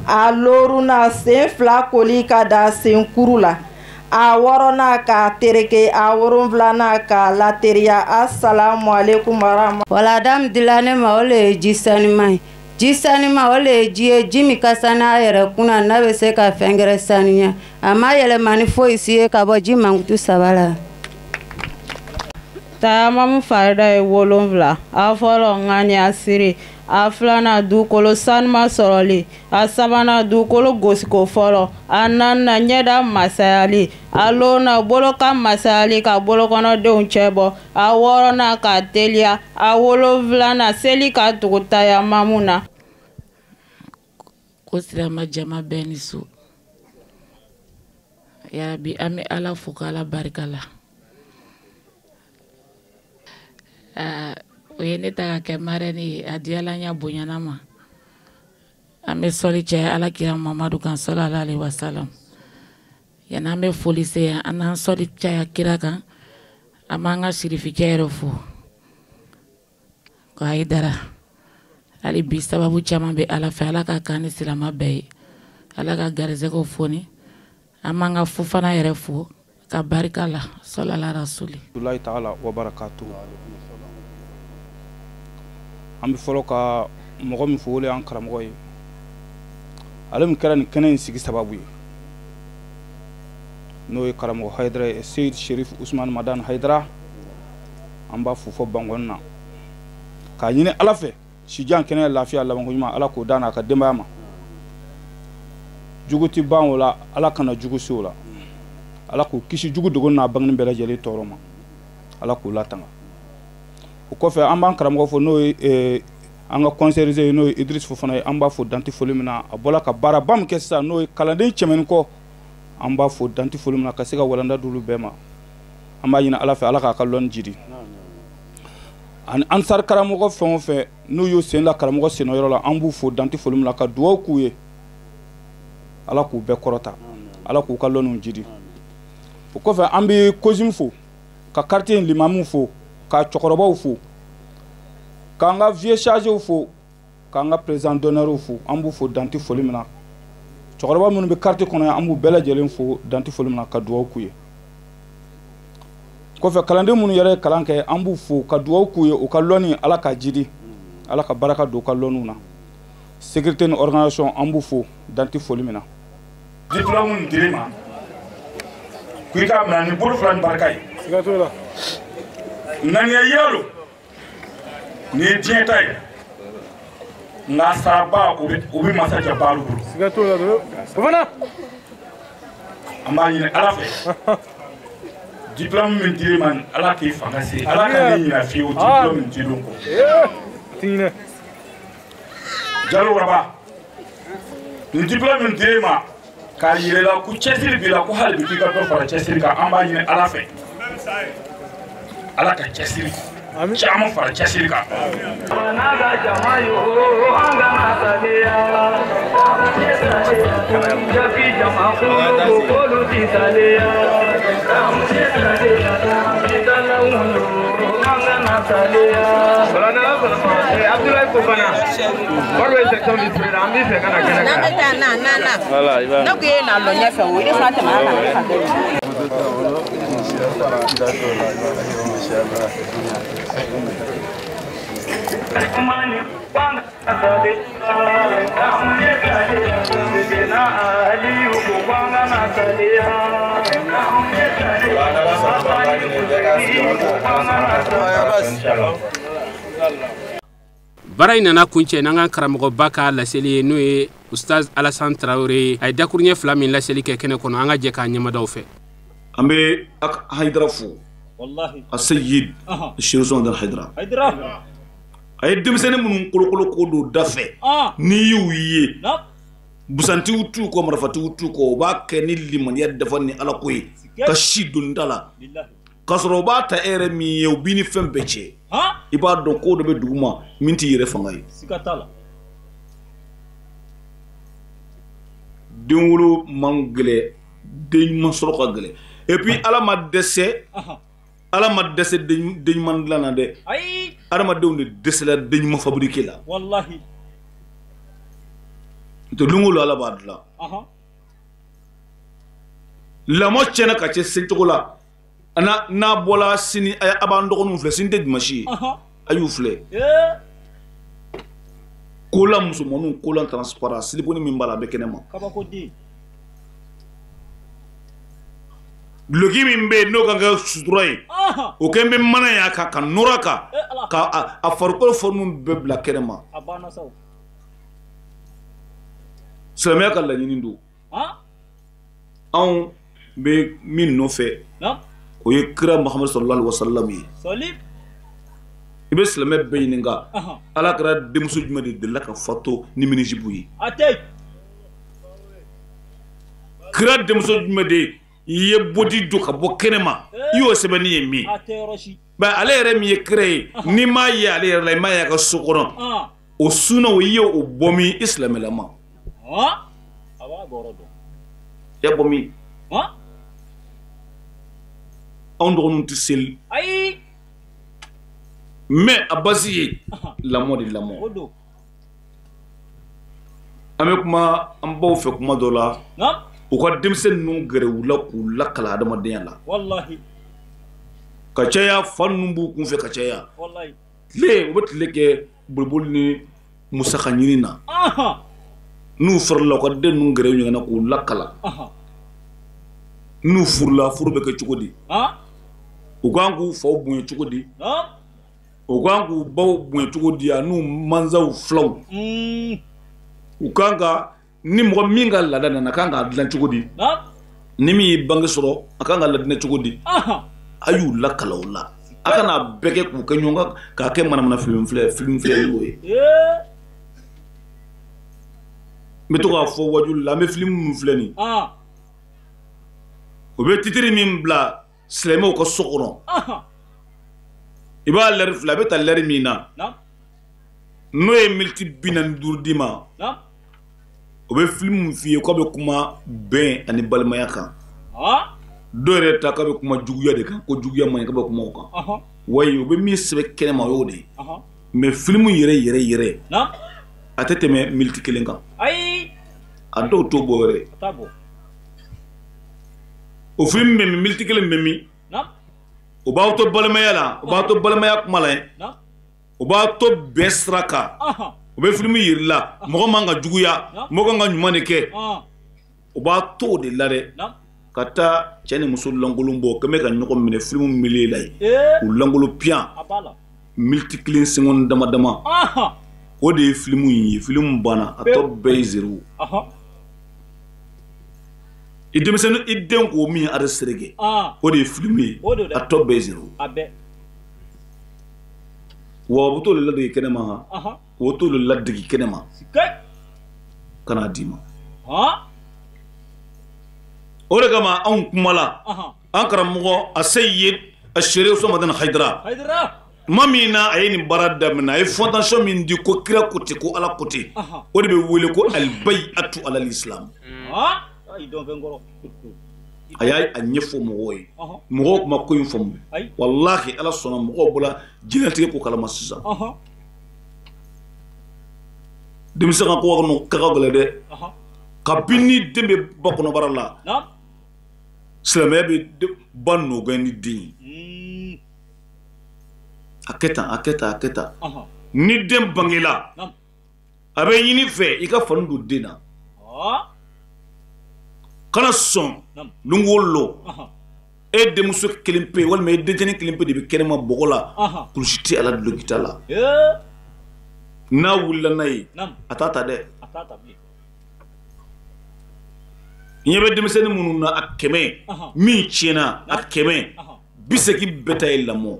a loorunan sen 2 koli ka da senkuru la, a 6nan k'a tereke, a 7nan k'a lateriya. Asalamu aleykum warahmatullahi. Walada min dila ne ma, o le ye ji sanuman ye. Ji sanuman, o le ye ji ye, ji min ka sanu a yɛrɛ kunna n'a bɛ se ka fɛn gɛrɛ sanuya, a ma yɛlɛma ni foyi si ye ka bɔ ji mankutu 3 la. Tayamamu farida ye 7. A fɔlɔ ŋaniya siri, a filanan dugukolo sanuma sɔrɔli, a sabanan dugukolo gosiko fɔlɔ, a naaninan ɲɛda masayali, a loonan bolokan masayali ka bolokɔnɔdenw cɛbɔ, a 6nan ka teliya, a 7nan seli ka tugu tayamamu na. Ko silama jama bɛɛ ni so. Yarabi, an bɛ Ala fo k'Ala barika la. O ye ne ta ka kɛ marraine ye, a diyala n ye, a bonyana ma. An bɛ sɔli caya Ala kira Mamadu kan sallallahu alaihi wasallam. Yanni an bɛ foli se yan, an n'an sɔli caya kira kan, an b'an ka sirifikɛ yɛrɛ fo. Ko Hayidara, hali bi sababu caman bɛ Ala fɛ, Ala ka k'an ni silama bɛɛ ye. Ala ka garisɛgɛw foni. An b'an ka Fofana yɛrɛ fo ka barika la sallallahu rasuli. Allahi ta'ala wa barakatuhu. An bɛ fɔlɔ ka mɔgɔ min fo, o le y'an karamɔgɔ ye, ale min kɛra nin kɛnɛ in sigi sababu ye, n'o ye karamɔgɔ Hayidara ye, Seyid Sherif Usman Madan Hayidara. An b'a fo fɔ Bankɔni na k'a ɲini Ala fɛ sijan kɛnɛya lafiya labanko ɲuman, Ala k'o d'a n'a ka denbaya ma. Jugu tɛ ban o la, Ala kana jugu se o la, Ala k'u kisi jugu dogo n'a bangeni bɛɛ lajɛlen tɔɔrɔ ma, Ala k'u latanga. O kɔfɛ an b'an karamɔgɔ fo, n'o ye an ka conseiller ye, n'o ye Idriss Fofana ye. An b'a fo danti foli min na, a bɔla ka baaraba min kɛ sisan, n'o ye kalanden cɛmɛni kɔ, an b'a fo danti foli min na ka se ka walanda d'olu bɛɛ ma. An b'a ɲini Ala fɛ, Ala k'a ka lɔnni jidi. Ani ansar karamɔgɔ fɛn o fɛn n'u y'u sen da karamɔgɔ sennayɔrɔ la, an b'u fo danti foli min na ka dugawu k'u ye, Ala k'u bɛɛ kɔrɔta, Ala k'u ka lɔnniw jidi. O kɔfɛ an bɛ COSIM fo, ka quartier in limamuw fo, ka cɛkɔrɔbaw fo, k'an ka vieux chargés fo, k'an ka président d'honneur fo. An b'u fo danti foli min na. Cɛkɔrɔba minnu bɛ quartier kɔnɔ yan, an b'u bɛɛ lajɛlen fo danti foli min na ka dugawu k'u ye. Kɔfɛ kalanden minnu yɛrɛ ye kalan kɛ, an b'u fo ka dugawu k'u ye, u ka lɔnni Ala k'a jidi, Ala ka baraka don u ka lɔnniw na. Sécurité ni organisation, an b'u fo danti foli min na. Diplôme min dir'i ma, ko i k'a minɛ ni bolo fila ni barika ye. Siga t'o la. Ŋaniya yira lo, nin ye diɲɛ ta ye, nka saraba o bɛ masa Jabaru bolo. Siga t'o la dɛ. Fofana. An b'a ɲini Ala fɛ. Diplôme min dir'i ma, Ala k'i fanga se, Ala ka ne ɲinɛ fiyewu diplôme min dil'o kɔ. Jalo Waraba, nin diplôme min dir'i ma, k'a yir'i la ko cɛsiri b'i la, ko hali bi k'i ka dɔ fara cɛsiri kan, an b'a ɲini Ala fɛ. Ala ka cɛsiri caman fara cɛsiri kan. Abdoulaye Fofana, wari bɛ section vice-président, an b'i fɛ ka na kɛnɛ kan. N'an bɛ taa na na na. Ne ko e na lɔ ɲɛfɛ o, i de fana tɛmɛ an kan ne ka kɛ. Inshallah. Baara in nana kuncɛ n'an ka karamɔgɔba ka laseli ye, n'o ye Ustaz Alassane Traoré ye. A ye dakuruɲɛ 2 min laseli kɛ kɛnɛ kɔnɔ, an ka jɛ k'a ɲɛmadaw fɛ. An bɛ Hayidara fo. Wallahi. A Seyid Chérif Ousmane Hayidara. Hayidara. A ye denmisɛnnin minnu kolokolo k'o don da fɛ, n'i y'u ye, busantigiw t'u kɔ, marifatigiw t'u kɔ, u b'a kɛ ni limaniya dafa ni Ala ko ye, ka si don da la. K'a sɔrɔ u b'a ta e yɛrɛ min ye, u b'i ni fɛn bɛɛ cɛ. I b'a dɔn ko dɔ bɛ dugu ma min t'i yɛrɛ fanga ye. Siga t'a la. Den wolo man gɛlɛn, den ɲuman sɔrɔ ka gɛlɛn. Et puis Ala ma dɛsɛ, Ala ma dɛsɛ den ɲuman dilan na dɛ. Ayi. Adamadenw de dɛsɛla den ɲuman fabriquer la. Wallahi. N'o tɛ don o don Ala b'a dilan. Lamɔ tiɲɛna ka cɛ se cogo la. N'a bɔra sini, a b'an dɔgɔninw filɛ, sini tɛ dimanche ye, a y'u filɛ. Kola musomaninw, kola transparent, siliboni min b'a la a bɛ kɛnɛ ma. Kabakoden. Duloki min bɛ yen n'o kan kɛ sutura ye, o kɛlen bɛ mana ye a kan, ka nɔrɔ a kan, ka a farikolo forme bɛɛ bila kɛnɛ ma. A banna sa o. Silamɛya ka laɲini don. Anw bɛ min nɔfɛ, o ye kira Muhamadu sallallahu alaihi wasallam ye. I bɛ silamɛ bɛɛ ɲininka, Ala kɛra denmuso jumɛn de delila ka fato ni minijibu ye? A tɛ. Kira denmuso jumɛn de i ye bodi don ka bɔ kɛnɛ ma, i y'o sɛbɛnni ye min? A tɛ yɔrɔ si. Ba ale yɛrɛ min ye kira ye, n'i m'a ye ale yɛrɛ la, i m'a ye a ka so kɔnɔ, o sunna o i ye o bɔ min i silamɛlama? A b'a bɔ yɔrɔ dɔn. I y'a bɔ min? Anw dɔgɔninw tɛ seli. Ayi. Mais a basi ye lamɔ de lamɔ. O don. An bɛ kuma an baw fɛ kuma dɔ la. U ka denmisɛn ninnu gɛrɛ u la k'u lakala adamadenya la. Wallahi. Ka caya fa ninnu b'u kunfɛ ka caya. Wallahi. Tile u bɛ tile kɛ boliboli ni musaka ɲini na. N'u farala u ka den ninnu gɛrɛ u ɲɔgɔn na k'u lakala. N'u furula, furu bɛ kɛ cogo di? U kan k'u faw bonya cogo di? U kan k'u baw bonya cogo di? An'u mansaw filaw. U kan ka ni mɔgɔ min ka laada nana, a kan k'a dilan cogo di? Ni min ye bange sɔrɔ, a kan ka ladinɛ cogo di? A y'u lakala o la. A kana bɛɛ kɛ k'u kɛ ɲɔgɔn kan, k'a kɛ manamana film filɛ y'o ye. N bɛ to k'a fɔ wajulu la, an bɛ film minnu filɛ nin ye, o bɛ titiri min bila silamɛw ka so kɔnɔ, i b'a lɛri filɛ, a bɛ taa lɛri min na, n'o ye miniti 45 d'i ma, o bɛ film min f'i ye k'a bɛ kuma bɛn ani balimaya kan. Dɔw yɛrɛ ta k'a bɛ kuma juguya de kan, ko juguya man ɲi, k'a bɛ kuma o kan. Wayi, o bɛ min sɛbɛn kɛnɛ ma, o y'o de ye. Mais film yɛrɛ yɛrɛ yɛrɛ, a tɛ tɛmɛ miniti 1 kan. A dɔw t'o bɔ yɛrɛ. O film bɛ min, miniti 1 bɛ min, o b'aw to balimaya la, o b'aw to balimaya kuma la, o b'a to bɛn sira kan. O bɛ film yir'i la, mɔgɔ man ka juguya, mɔgɔ kan ka ɲuman de kɛ. O b'a to o de la dɛ, ka taa cɛ ni muso lankolon bɔ, kɛmɛ ka ɲɔgɔn minɛ film milieu la yen, u lankolon piyan, miniti 1 seconde dama dama. O de ye film in ye, film banna, a tɔ bɛɛ ye zéro. I denmisɛnnin, i den k'o min enregistré kɛ, o de ye film ye, a tɔ bɛɛ ye zéro. Wa o bɛ t'o de ladege kɛnɛ ma han, o t'o de ladege kɛnɛ ma ka n'a d'i ma. O de kama anw kumala, an karamɔgɔ a Seyid a Chérif Ousmane Hayidara, tuma min na a ye nin baara daminɛ, a ye fondation min di ko kira ko ten, ko Ala ko ten, o de bɛ wele ko al-bay'atu alal islam. A y'a ɲɛfɔ mɔgɔw ye, mɔgɔw tun ma ko in faamu. Walahi Ala sɔnna, mɔgɔw bɔra diɲɛlatigɛ ko kalama sisan. Denmisɛn ka ko ka gɛlɛn dɛ. Kabini den bɛ ba kɔnɔbara la, silamɛya bɛ ba nɔgɔya ni den ye. A kɛ tan, a kɛ tan, a kɛ tan. Ni den bangela, a bɛ ɲini fɛ i ka fani don den na. Kana sɔn lon o lon E denmuso kelen pe walima e dencɛnin kelen pe de bɛ kɛnɛma bɔgɔ la, kulusi tɛ a la, duloki t'a la. N'a wulila n'a ye, a t'a ta dɛ. Ɲɛ bɛ denmisɛnnin minnu na a 100, min tiɲɛna a 100, 80 bɛɛ ta ye lamɔ.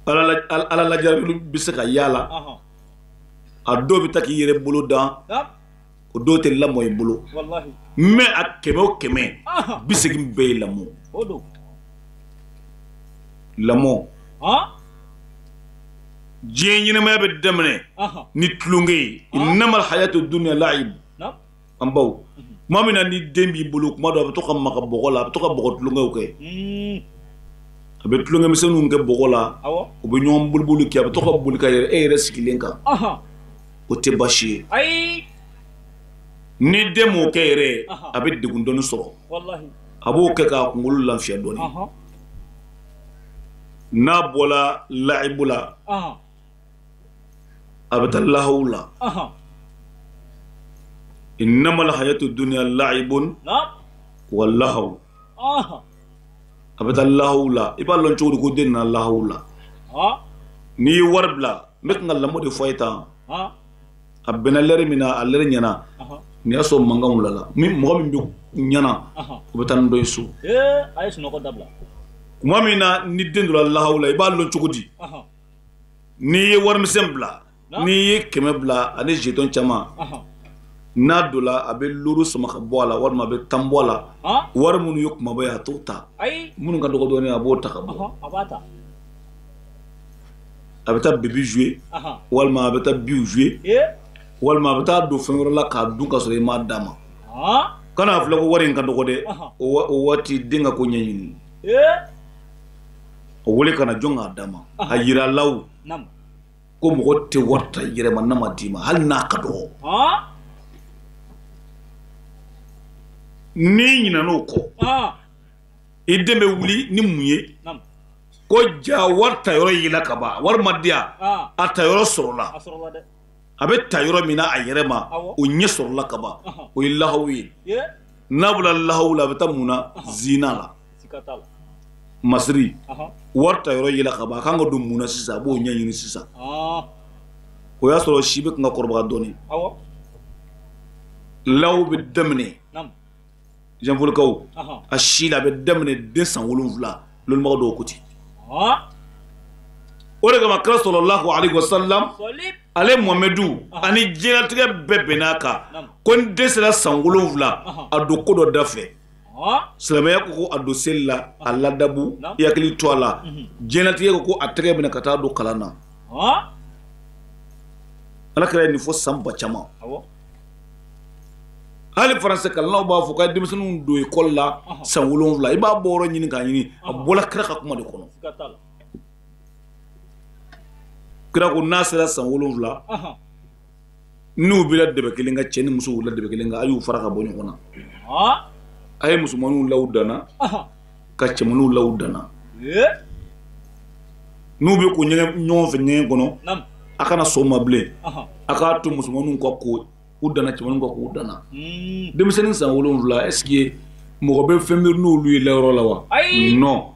Ala lajarabi bɛ se ka y'a la, a dɔw bɛ taa k'i yɛrɛ bolo dan, o dɔw tɛ lamɔ i bolo. Mais a 100 o 100, 80 bɛɛ ye lamɔ. Lamɔ, diɲɛ ɲɛnamaya bɛ daminɛ ni tulonkɛ ye. Innamal hayatu dunya la'ib. An baw, tuma min na ni den b'i bolo, kuma dɔ a bɛ to ka maga bɔgɔ la, a bɛ to ka bɔgɔ tulonkɛw kɛ, a bɛ tulonkɛmisɛnninw kɛ bɔgɔ la, u bɛ ɲɔgɔn boliboli kɛ, a bɛ to ka boli ka yɛrɛ e yɛrɛ sigilen kan, o tɛ baasi ye. Ni den m'o kɛ yɛrɛ, a bɛ degun dɔɔni sɔrɔ. A b'o kɛ k'a kunkolo lafiya dɔɔni. N'a bɔra layibu la, a bɛ taa lahawu la. Innamal hayatu dunya la'ibun wa lahaw. A bɛ taa lahawu la. I b'a lɔn cogo di ko den nana lahawu la? N'i ye wari bila, n bɛ kan ka lamɔ de fɔ a ye tan. A bɛnna lɛri min na, a lɛri ɲɛna, nin y'a sɔrɔ mankan wulila. Mɔgɔ min bɛ ɲɛna, o bɛ taa ni dɔ ye so. A ye sunɔgɔ dabila. Tuma min na ni den donna lahawu la, i b'a lɔn cogo di? N'i ye warimisɛn bila, n'i ye 100 bila ani jeton caman, n'a donna, a bɛ 5 sama ka bɔ a la, walima a bɛ 10 bɔ a la. Wari minnu ye kumaba ye, a t'o ta. Minnu ka dɔgɔ dɔɔnin, a b'o ta ka bɔ. A bɛ taa bibi jouer, walima a bɛ taa biw jouer, walima a bɛ taa don fɛn wɛrɛ la k'a dun ka sɔrɔ i m'a d'a ma. Kana filɛ ko wari in ka dɔgɔ dɛ, o waati den ka ko ɲɛɲini. O wele kana jɔn k'a d'a ma. A yira law ko mɔgɔ tɛ wari ta i yɛrɛ ma n'a ma d'i ma, hali n'a ka dɔgɔ. N'i ɲinɛn'o kɔ, i den bɛ wuli ni mun ye? Ko ja wari ta yɔrɔ yela ka ban, wari ma di yan, a ta yɔrɔ sɔrɔla, a bɛ ta yɔrɔ min na a yɛrɛ ma, o ɲɛ sɔrɔla ka ban, o ye lahawu ye. N'a bɔra lahawu la, a bɛ taa mun na? Zina la, masiri. Wari ta yɔrɔ yela ka ban, a kan ka don mun na sisan? A b'o ɲɛɲini sisan. O y'a sɔrɔ si bɛ kan ka kɔrɔbaya dɔɔnin. Lahawu bɛ daminɛ janfolikaw, a si la a bɛ daminɛ den san 7, lɔnnibaga dɔw ko ten. O de kama kira sallallahu alaihi wasallam, ale Muhamadu, ani diɲɛlatigɛ bɛɛ bɛnn'a kan ko n den sera san 7, a don ko dɔ da fɛ. Silamɛya ko a don seli la, a ladabu, i hakili to a la. Diɲɛlatigɛ ko a tɛgɛ minɛ ka taa don kalan na. Ala kira ye nin fɔ san ba caman. Hali faransɛ kalannaw b'a fɔ k'a ye denmisɛnninw don ekɔli la san 7, i b'a bɔ yɔrɔ ɲini k'a ɲini, a bɔra kira ka kuma de kɔnɔ. Kira ko n'a sera san 7, n'u bɛ dɛbɛ kelen kan, cɛ ni muso wulila dɛbɛ kelen kan, a y'u fara ka bɔ ɲɔgɔn na. A ye musomaninw law danna, ka cɛmaninw law danna. N'u bɛ ko ɲɔgɔn fɛ ɲɛgɛn kɔnɔ, a kana sɔn o ma bilen. A k'a to musomaninw ka ko u danna, cɛmaninw ka ko u danna. Denmisɛnnin san 7, est ce que mɔgɔ bɛ fɛn miiri n'olu ye layɔrɔ la wa? Non,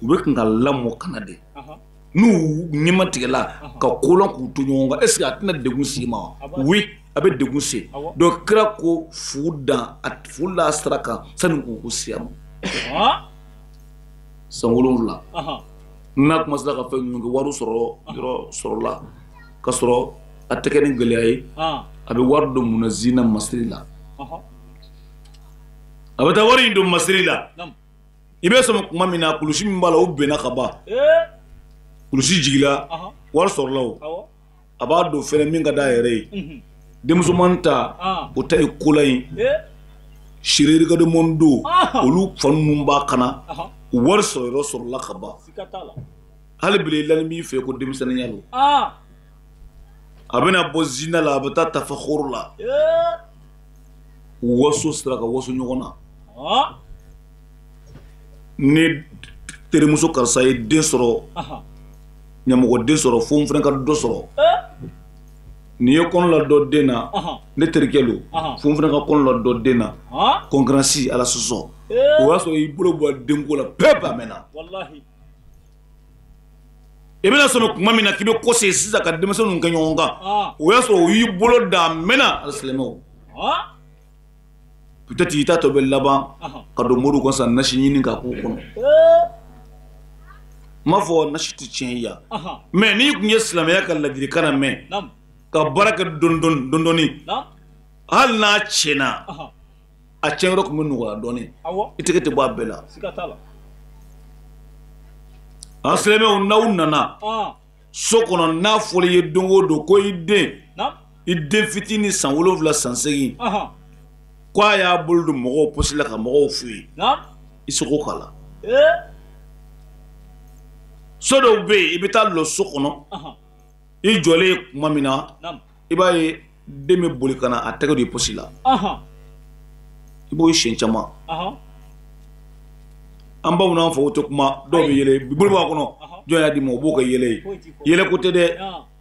u bɛ kan ka lamɔ kana de. N'u ɲɛma tigɛla ka kolon k'u to ɲɔgɔn kan, est ce que a tɛna degun s'i ma wa? Oui, a bɛ degun se. Donc kira ko fu dan, a fu la sira kan sani k'u se a ma. San 7, n'a commencé ka fɛn ninnu kɛ, wari sɔrɔ yɔrɔ sɔrɔla ka sɔrɔ a tɛ kɛ ni gɛlɛya ye. A bɛ wari don mun na? Zina, masiri la. A bɛ taa wari in don masiri la. I bɛ sɔn kuma min na, kulusi min b'a la, o benna ka ban. Kulusi jigila, wari sɔrɔla o. A b'a don fɛnɛ min ka d'a yɛrɛ ye. Denmusoman ta, o ta ye kola ye. Sirerikademɔn don, olu fa ninnu b'a kana. Wari sɔrɔ yɔrɔ sɔrɔla ka ban. Hali bi lani b'i fɛ ko denmisɛnninya don. A bɛna bɔ zina la, a bɛ taa tafakoro la. Waso sera ka waso ɲɔgɔn na. Ni terimuso karisa ye den sɔrɔ, ɲamɔgɔ den sɔrɔ, fo n fana ka dɔ sɔrɔ. N'i ye kɔnɔ la dɔ den na, ne terikɛ don, fo n fana ka kɔnɔ la dɔ den na, concurrence Ala sɔsɔ, o y'a sɔrɔ i bolo bɔ denko la pewu a mɛnna. I bɛna sɔrɔ tuma min na k'i bɛ kɔsegin sisan ka denmisɛnninw kɛ ɲɔgɔn kan, o y'a sɔrɔ u y'i bolo da a mɛnna alisilamɛw. Peut-être i ta tɔ bɛ laban ka don moriw kan sisan nasi ɲini ka k'u kɔnɔ. N m'a fɔ nasi tɛ tiɲɛ ye yan, mais n'i tun ye silamɛya ka ladilikan lamɛn ka baara kɛ dɔɔni dɔɔni, hali n'a tiɲɛna, a tiɲɛ yɔrɔ tun bɛ nɔgɔya dɔɔni, i tɛgɛ tɛ bɔ a bɛɛ la. An silamɛw, n'aw nana so kɔnɔ, n'a fɔra i ye don o don ko i den fitinin san 7 san 8 ko a y'a bolo don mɔgɔw posi la ka mɔgɔw f'u ye, i seko k'a la. So dɔw bɛ yen, i bɛ taa lɔ so kɔnɔ, i jɔlen tuma min na, i b'a ye den bɛ boli ka na a tɛgɛ don i posi la, i b'o ye siɲɛ caman. An baw n'an faw tɛ kuma, dɔw bɛ yɛlɛ, bolo b'a kɔnɔ, jɔn y'a d'i ma, o b'o kɛ yɛlɛ ye. Yɛlɛ ko tɛ dɛ,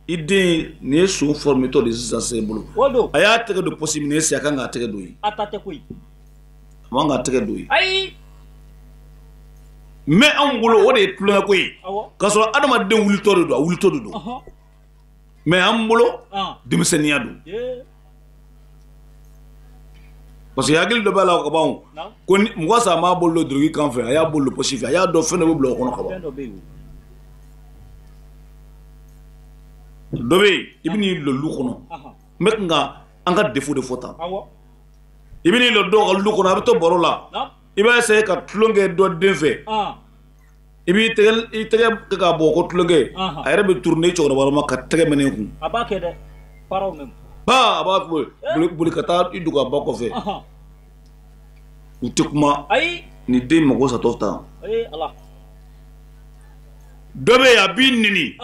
i den nin ye son formetɔ de sisan sen bolo, a y'a tɛgɛ don posi min na, a kan k'a tɛgɛ don yen, a man k'a tɛgɛ don yen. Mais anw bolo o de ye tulonkɛ ko ye, k'a sɔrɔ adamaden wulitɔ de don, a wulitɔ de don. Mais an bolo denmisɛnninya don, parce que hakili dɔ b'a la ka ban ko mɔgɔ sa m'a bolo don doroki kan fɛ, a y'a bolo don posi fɛ, a y'a dɔn fɛn dɔ bɛ bila o kɔnɔ ka ban. Dɔ bɛ yen, i bɛ n'i lɔ lu kɔnɔ, n bɛ kan an ka défaut de fɔ tan, i bɛ n'i lɔ dɔw ka lu kɔnɔ, a bɛ to baro la, i b'a essayer ka tulon kɛ dɔ den fɛ, i b'i tɛgɛ kɛ k'a bɔ ko tulonkɛ, a yɛrɛ bɛ tourner cɛkɔrɔba ma ka tɛgɛ minɛ i kun. A b'a kɛ dɛ, parents même. Ba a b'a boli ka taa i dogo a ba kɔfɛ. U tɛ kuma. Ni den mago satɔ tan. Dɔ bɛ yen, a b'i neni,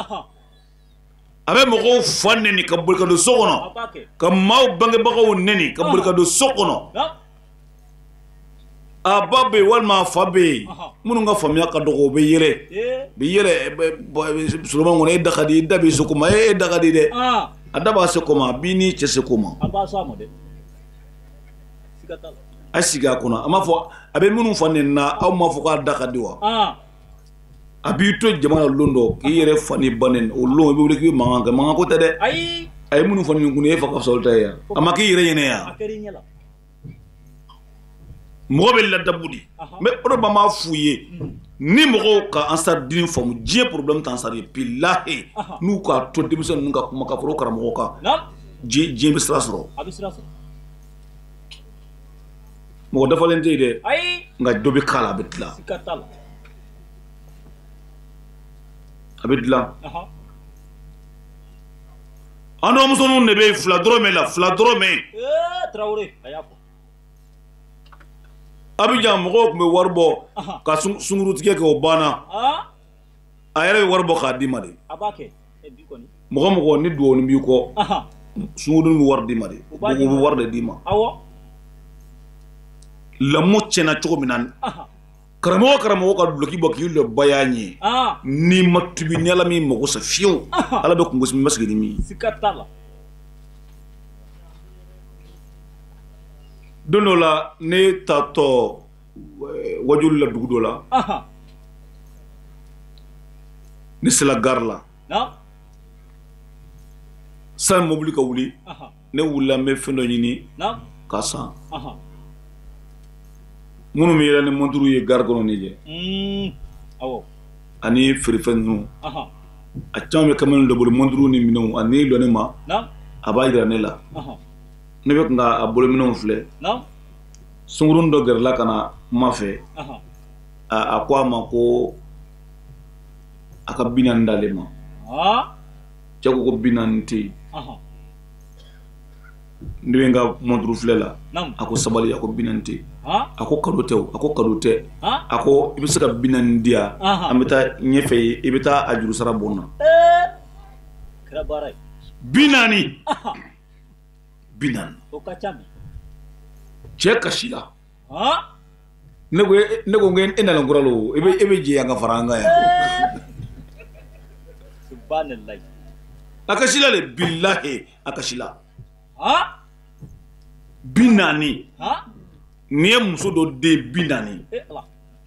a bɛ mɔgɔw fa neni ka boli ka don so kɔnɔ, ka maaw bangebagaw neni ka boli ka don so kɔnɔ. A ba bɛ yen walima a fa bɛ yen, minnu ka faamuya ka dɔgɔ, o bɛ yɛlɛ, bɛ yɛlɛ Solomani kɔnɔ, e da ka di, i da b'i se ko ma, e da ka di dɛ, a da b'a se ko ma, a b'i n'i cɛ se ko ma. A sigi a kɔnɔ, a m'a fɔ a bɛ minnu fa neni na, aw m'a fɔ k'a da ka di wa? A b'i to jama la lon dɔ k'i yɛrɛ fa ni ba neni, o lon i bɛ wuli k'i bɛ mankan kɛ, mankan ko tɛ dɛ. A ye minnu fa neni kun, e fa ka fisa olu ta ye yan, a ma k'i yɛrɛ ɲɛna yan. Mɔgɔ bɛ ladabu de, mais o de b'a f'u ye, ni mɔgɔw ka Ansar Dine faamu, diɲɛ problème tɛ Ansar ye, bilahi n'u k'a to denmisɛnnin ninnu ka kuma ka fara o karamɔgɔ kan, diɲɛ bɛ sira sɔrɔ. Mɔgɔ dafalen tɛ yen dɛ, nka dɔ bɛ k'a la, a bɛ dilan, a bɛ dilan. An dɔgɔmusoninw de bɛ yen, 2 dɔrɔmɛ la, 2 dɔrɔmɛ. Abidjan mɔgɔw tun bɛ wari bɔ ka sunkurutigɛ kɛ, o banna, a yɛrɛ bɛ wari bɔ k'a d'i ma de. Mɔgɔ mɔgɔ ni duwawuni b'i kɔ, sunkurunin bɛ wari d'i ma de, u bɛ wari de d'i ma. Lamɔ tiɲɛna cogo min na, karamɔgɔ ka duloki bɔ k'i lɔ baya ɲɛ, n'i ma tubi ni Ala min mago sa fiyewu, Ala bɛ kungosi min ma sigi ni min ye. Don dɔ la, ne taatɔ wajuli la dugu dɔ la, ne sera gare la, sani mobili ka wuli, ne wulila n bɛ fɛn dɔ ɲini k'a san. Minnu bɛ yɛlɛ ni monturu ye gare kɔnɔ nin jɛ, ani feerefɛn ninnu, a caman bɛ kamalen dɔ bolo, monturu ni minɛnw, a n'i lɔ ne ma, a b'a jira ne la. Ne bɛ kun ka a bolominɛnw filɛ, sunkurun dɔ gɛrɛla ka na ma fɛ, a ko a ma ko a ka 40 d'ale ma. Cɛ ko 40 tɛ yen. Ne bɛ n ka monturu filɛ la, a ko sabali, a ko 40 tɛ yen. A ko cadeau tɛ o, a ko cadeau tɛ, a ko i bɛ se ka 40 di yan, an bɛ taa ɲɛfɛ yen, i bɛ taa a juru sara bon na. 40. 40. Cɛ kasi la. Ne ko e nana kura la o, e bɛ jɛ yan ka fara an kan yan. A kasila le bilahi a kasila. 40. N'i ye muso dɔ den 40.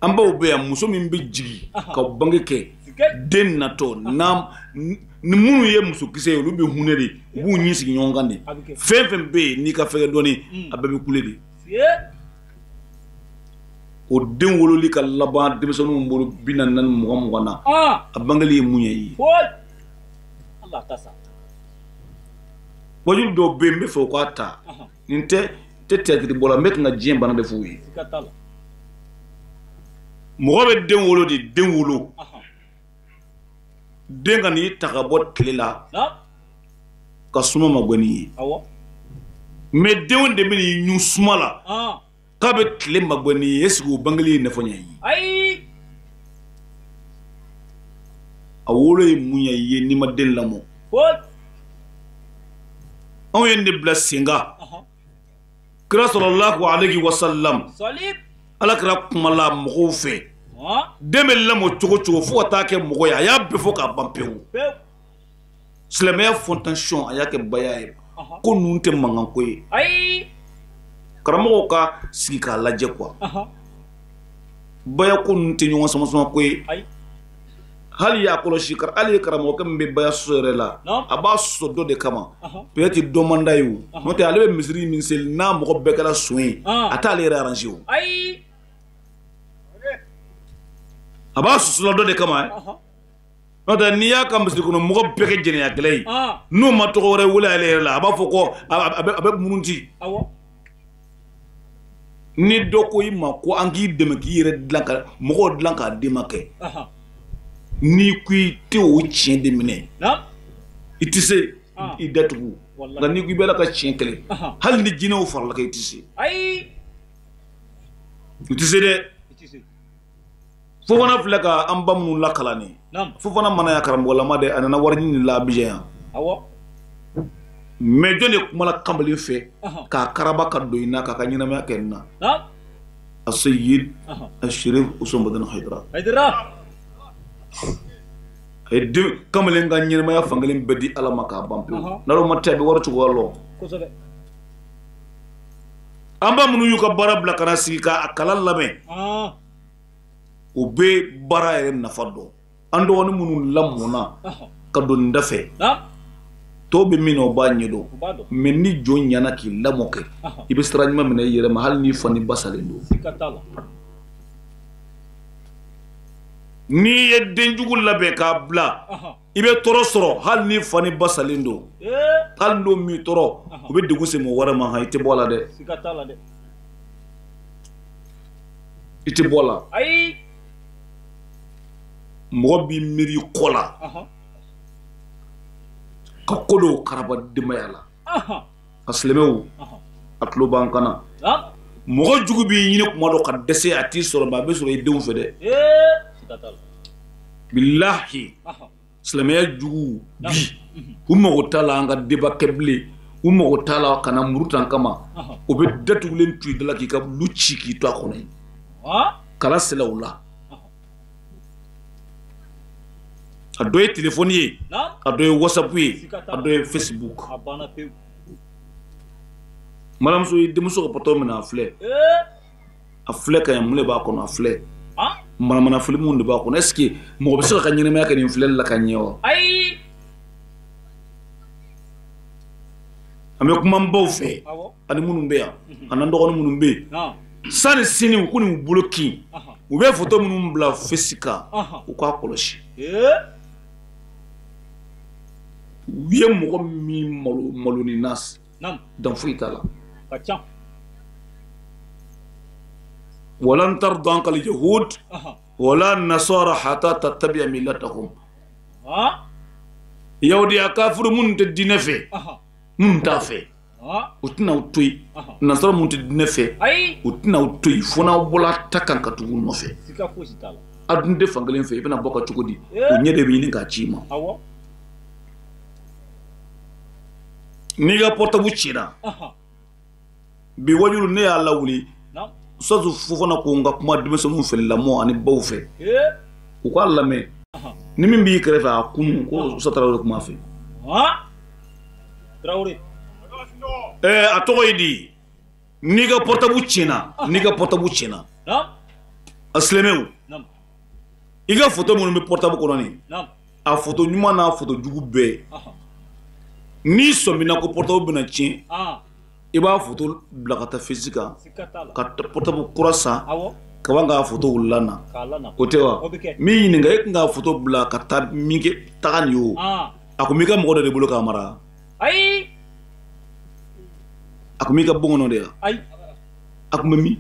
An baw bɛ yan muso min bɛ jigin ka bange kɛ den natɔ n'a ni minnu ye musokisɛ ye olu bɛ hunɛ de u b'u ɲin sigi ɲɔgɔn kan de fɛn fɛn bɛ yen n'i ka fɛgɛ dɔɔni a bɛɛ bɛ kule de. O den wololi ka laban denmisɛnninw bolo 40 20 20 na a bangeli ye mun ye i ye. Wajulu dɔw bɛ yen n bɛ fɛ u k'a ta nin tɛ théâtre bɔ la n bɛ kan ka diɲɛ bana de f'u ye. Mɔgɔ bɛ den wolo de den wolo den ka n'i ta ka bɔ tile la ka suma ma gɛn n'i ye mais denw de bɛ n'i ɲun suma la k'a bɛ tile ma gɛn n'i ye est ce que o bangeli ye nafa ɲɛ i ye a wolo ye mun ye i ye n'i ma den lamɔ anw ye nin de bila sen kan kira sallallahu alayhi wa sallam ala kɛra kuma la mɔgɔw fɛ den bɛ lamɔ cogo cogo fo ka taa kɛ mɔgɔ ye a y'a bɛɛ fɔ k'a ban pewu silamɛya fondation a y'a kɛ baya ye ko ninnu tɛ mankanko ye karamɔgɔw ka sigi k'a lajɛ quoi baya ko ninnu tɛ ɲɔgɔn sama-sama ko ye hali y'a kɔlɔsi hali ye karamɔgɔkɛ min bɛ baya sɔsɔ yɛrɛ la a b'a sɔsɔ dɔ de kama peut-être dɔ man d'a ye o n'o tɛ ale bɛ misiri min seli n'a mɔgɔ bɛɛ kɛra son ye a t'ale yɛrɛ arranger o a b'a susula dɔ de kama n'o tɛ n'i y'a ka misiri kɔnɔ mɔgɔ bɛɛ kɛ jɛnɛyakɛla ye n'o ma tɔgɔ wɛrɛ wele ale yɛrɛ la a b'a fɔ ko a bɛ murunti ni dɔ ko i ma ko an k'i dɛmɛ k'i yɛrɛ dilan ka mɔgɔw dilan k'a den ma kɛ n'i ko i tɛ o tiɲɛ de minɛ i tɛ se i datugu nka n'i ko i bɛ ala ka tiɲɛ kɛlɛ hali ni jinɛw farala kan i tɛ se i tɛ se dɛ. Fofana filɛ ka an ba minnu lakalan nin Fofana mana yan karamɔgɔlama dɛ a nana wari ɲini la Abidjan yan mais jɔn de kumala kamalen fɛ k'a karaba ka don i na k'a ka ɲɛnamaya kɛ nin na Aseyid Asherif Usman Madani Hayidara a ye den kamalen ka ɲɛnamaya fankelen bɛɛ di Ala ma k'a ban pewu n'Ala ma tɛ a bɛ wari cogoya lɔn an ba minnu y'u ka baara bila ka na sigi k'a kalan lamɛn u bɛ baara yɛrɛ nafa dɔn an dɔgɔnin minnu lamɔna ka don nin da fɛ tɔw bɛ min na o b'a ɲɛdɔn mais ni jɔn ɲɛna k'i lamɔ kɛ i bɛ sira ɲuman minɛ i yɛrɛ ma hali n'i fa ni ba salen don n'i ye denjugu labɛn k'a bila i bɛ tɔɔrɔ sɔrɔ hali n'i fa ni ba salen don hali n'o m'i tɔɔrɔ u bɛ degun se mɔgɔ wɛrɛ ma i tɛ bɔ a la dɛ i tɛ bɔ a la mɔgɔ b'i miiri kɔ la ka ko dɔw karaba denbaya la a silamɛw a tulo b'an kan na mɔgɔ jugu b'i ɲini kuma dɔ ka dɛsɛ a t'i sɔrɔ mais a bɛ sɔrɔ i denw fɛ dɛ bilahi silamɛya jugu bi u mago t'a la an ka débat kɛ bilen u mago t'a la ka na muru ta an kama o bɛ datugulen to i da la k'i ka lu ci k'i to a kɔnɔ yen kala sela u la a dɔ ye telefɔni ye a dɔ ye whatsapp ye a dɔ ye facebook maramuso ye denmuso ka portable minɛ a filɛ a filɛ ka ɲɛ mun de b'a kɔnɔ a filɛ manamana filimuw de b'a kɔnɔ est ce que mɔgɔ bɛ se ka ɲɛnamaya kɛ nin filɛli la ka ɲɛ wa an bɛ kuma n baw fɛ ani minnu bɛ yan ani an dɔgɔnin minnu bɛ yen sani sini u k'u bolo kin u bɛ photo minnu bila face kan u k'a kɔlɔsi u ye mɔgɔ min malo ni nas dan foyi t'a la walan tarda anka al-yahud wala nasara hatta tattabi'a millatahum yahudiya kafiru minnu tɛ diinɛ fɛ minnu t'a fɛ u tɛna u to yen nasara minnu tɛ diinɛ fɛ u tɛna u to yen fo n'aw bɔra ta kan ka tugu u nɔfɛ a dun tɛ fankelen fɛ i bɛna bɔ ka cogo di o ɲɛ de bɛ ɲini k'a ci i ma n'i ka portable cira bi wajulu ne y'a lawuli Ustaz Fofana ko n ka kuma denmisɛnninw fɛ lamɔ ani baw fɛ u k'a lamɛn ni min b'i kɛrɛfɛ a kunu ko Ustaz Tarawele kuma fɛ. A tɔgɔ ye di n'i ka portable tiɲɛna n'i ka portable tiɲɛna a silamɛw i ka photo minnu bɛ portable kɔnɔ nin a photo ɲuman n'a photo jugu bɛɛ n'i sɔmina ko portable bɛna tiɲɛ i b'a photo bila ka taa fesi kan ka portable kura san ka ban k'a photo lana o tɛ wa min ɲininka e tun k'a photo bila ka taa min kɛ taga nin ye o a kun b'i ka mɔgɔ dɔ de bolo k'a mara ayi a kun b'i ka bon kɔnɔ de ya a kun bɛ min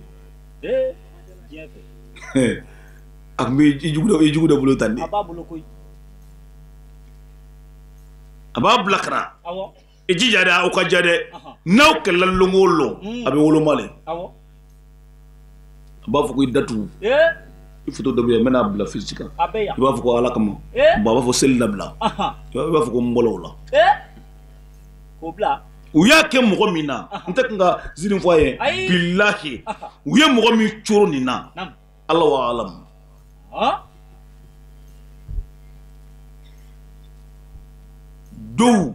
a kun bɛ i jugu dɔ bolo tan de a b'a bila ka na i jija dɛ aw ka ja dɛ n'aw kɛlɛla lon o lon a bɛ woloma le a b'a fɔ ko i datugu i photo dɔ bɛ yan n bɛna bila fisi kan i b'a fɔ ko ala kama bon a b'a fɔ seli dabila i b'a fɔ ko n bɔla o la u y'a kɛ mɔgɔ min na n tɛ kun ka ziiri fɔ a ye bilahi u ye mɔgɔ min coro nin na ala wa alamu dɔw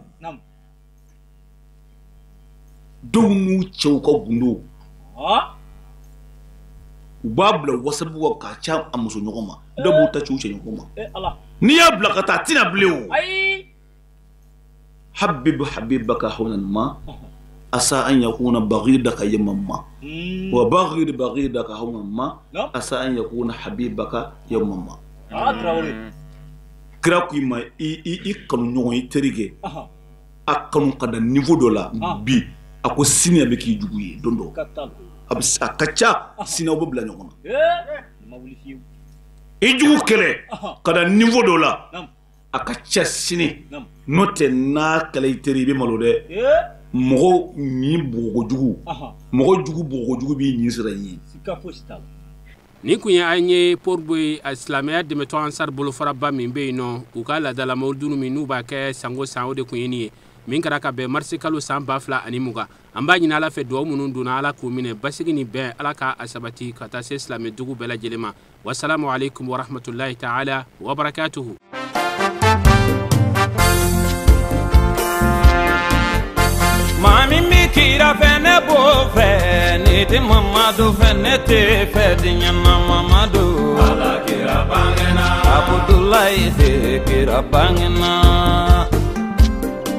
n'u cɛw ka gundo u b'a bila WhatsApp kan k'a ci a muso ɲɔgɔn ma dɔw b'u ta ci u cɛ ɲɔgɔn ma n'i y'a bila ka taa a tɛna bilen o habib habibaka hawnan ma asa an yakuna baghidaka yawman ma wa baghid baghidaka hawnan ma asa an yakuna habibaka yawman ma kira ko i ma i kanu ɲɔgɔn i terikɛ a kanu ka da niveau dɔ la bi a ko sini a bɛ k'i jugu ye don dɔ a ka ca sini aw bɛ bila ɲɔgɔn na i jugu kɛlɛ ka da niveau dɔ la a ka ca sini n'o tɛ n'a kɛlɛ i teri i bɛ malo dɛ mɔgɔ ɲin bɔgɔkojugu mɔgɔ jugu bɔgɔkojugu b'i ɲin sira i ye. Nin kun ye an ye Port-Bouët a silamɛya dɛmɛtɔ Ansar bolofaraba min bɛ yen nɔ u ka laadala mawuludu min n'u b'a kɛ sango san o de kun ye nin ye min kɛra ka bɛn marisi kalo san 2020 an b'a ɲini ala fɛ dugawu minnu donna ala k'u minɛ basigi ni bɛn ala k'a sabati ka taa se silamɛdugu bɛɛ lajɛlen ma wasalamu aleykum warahmatulahi taala wabarakatuhu. Maa min bɛ kira fɛ ne b'o fɛ ne tɛ Mamadu fɛ ne tɛ fɛ diɲɛ na Mamadu. Ala kira bangena. Abudulayi de kira bangena.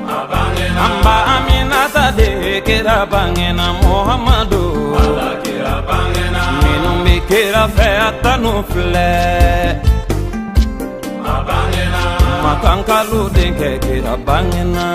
A bangena. An ba Aminata de kira bangena Muhamadu. Ala kira bangena. Minnu bɛ kira fɛ a tanu filɛ. A bangena. Makankalu denkɛ kira bangena.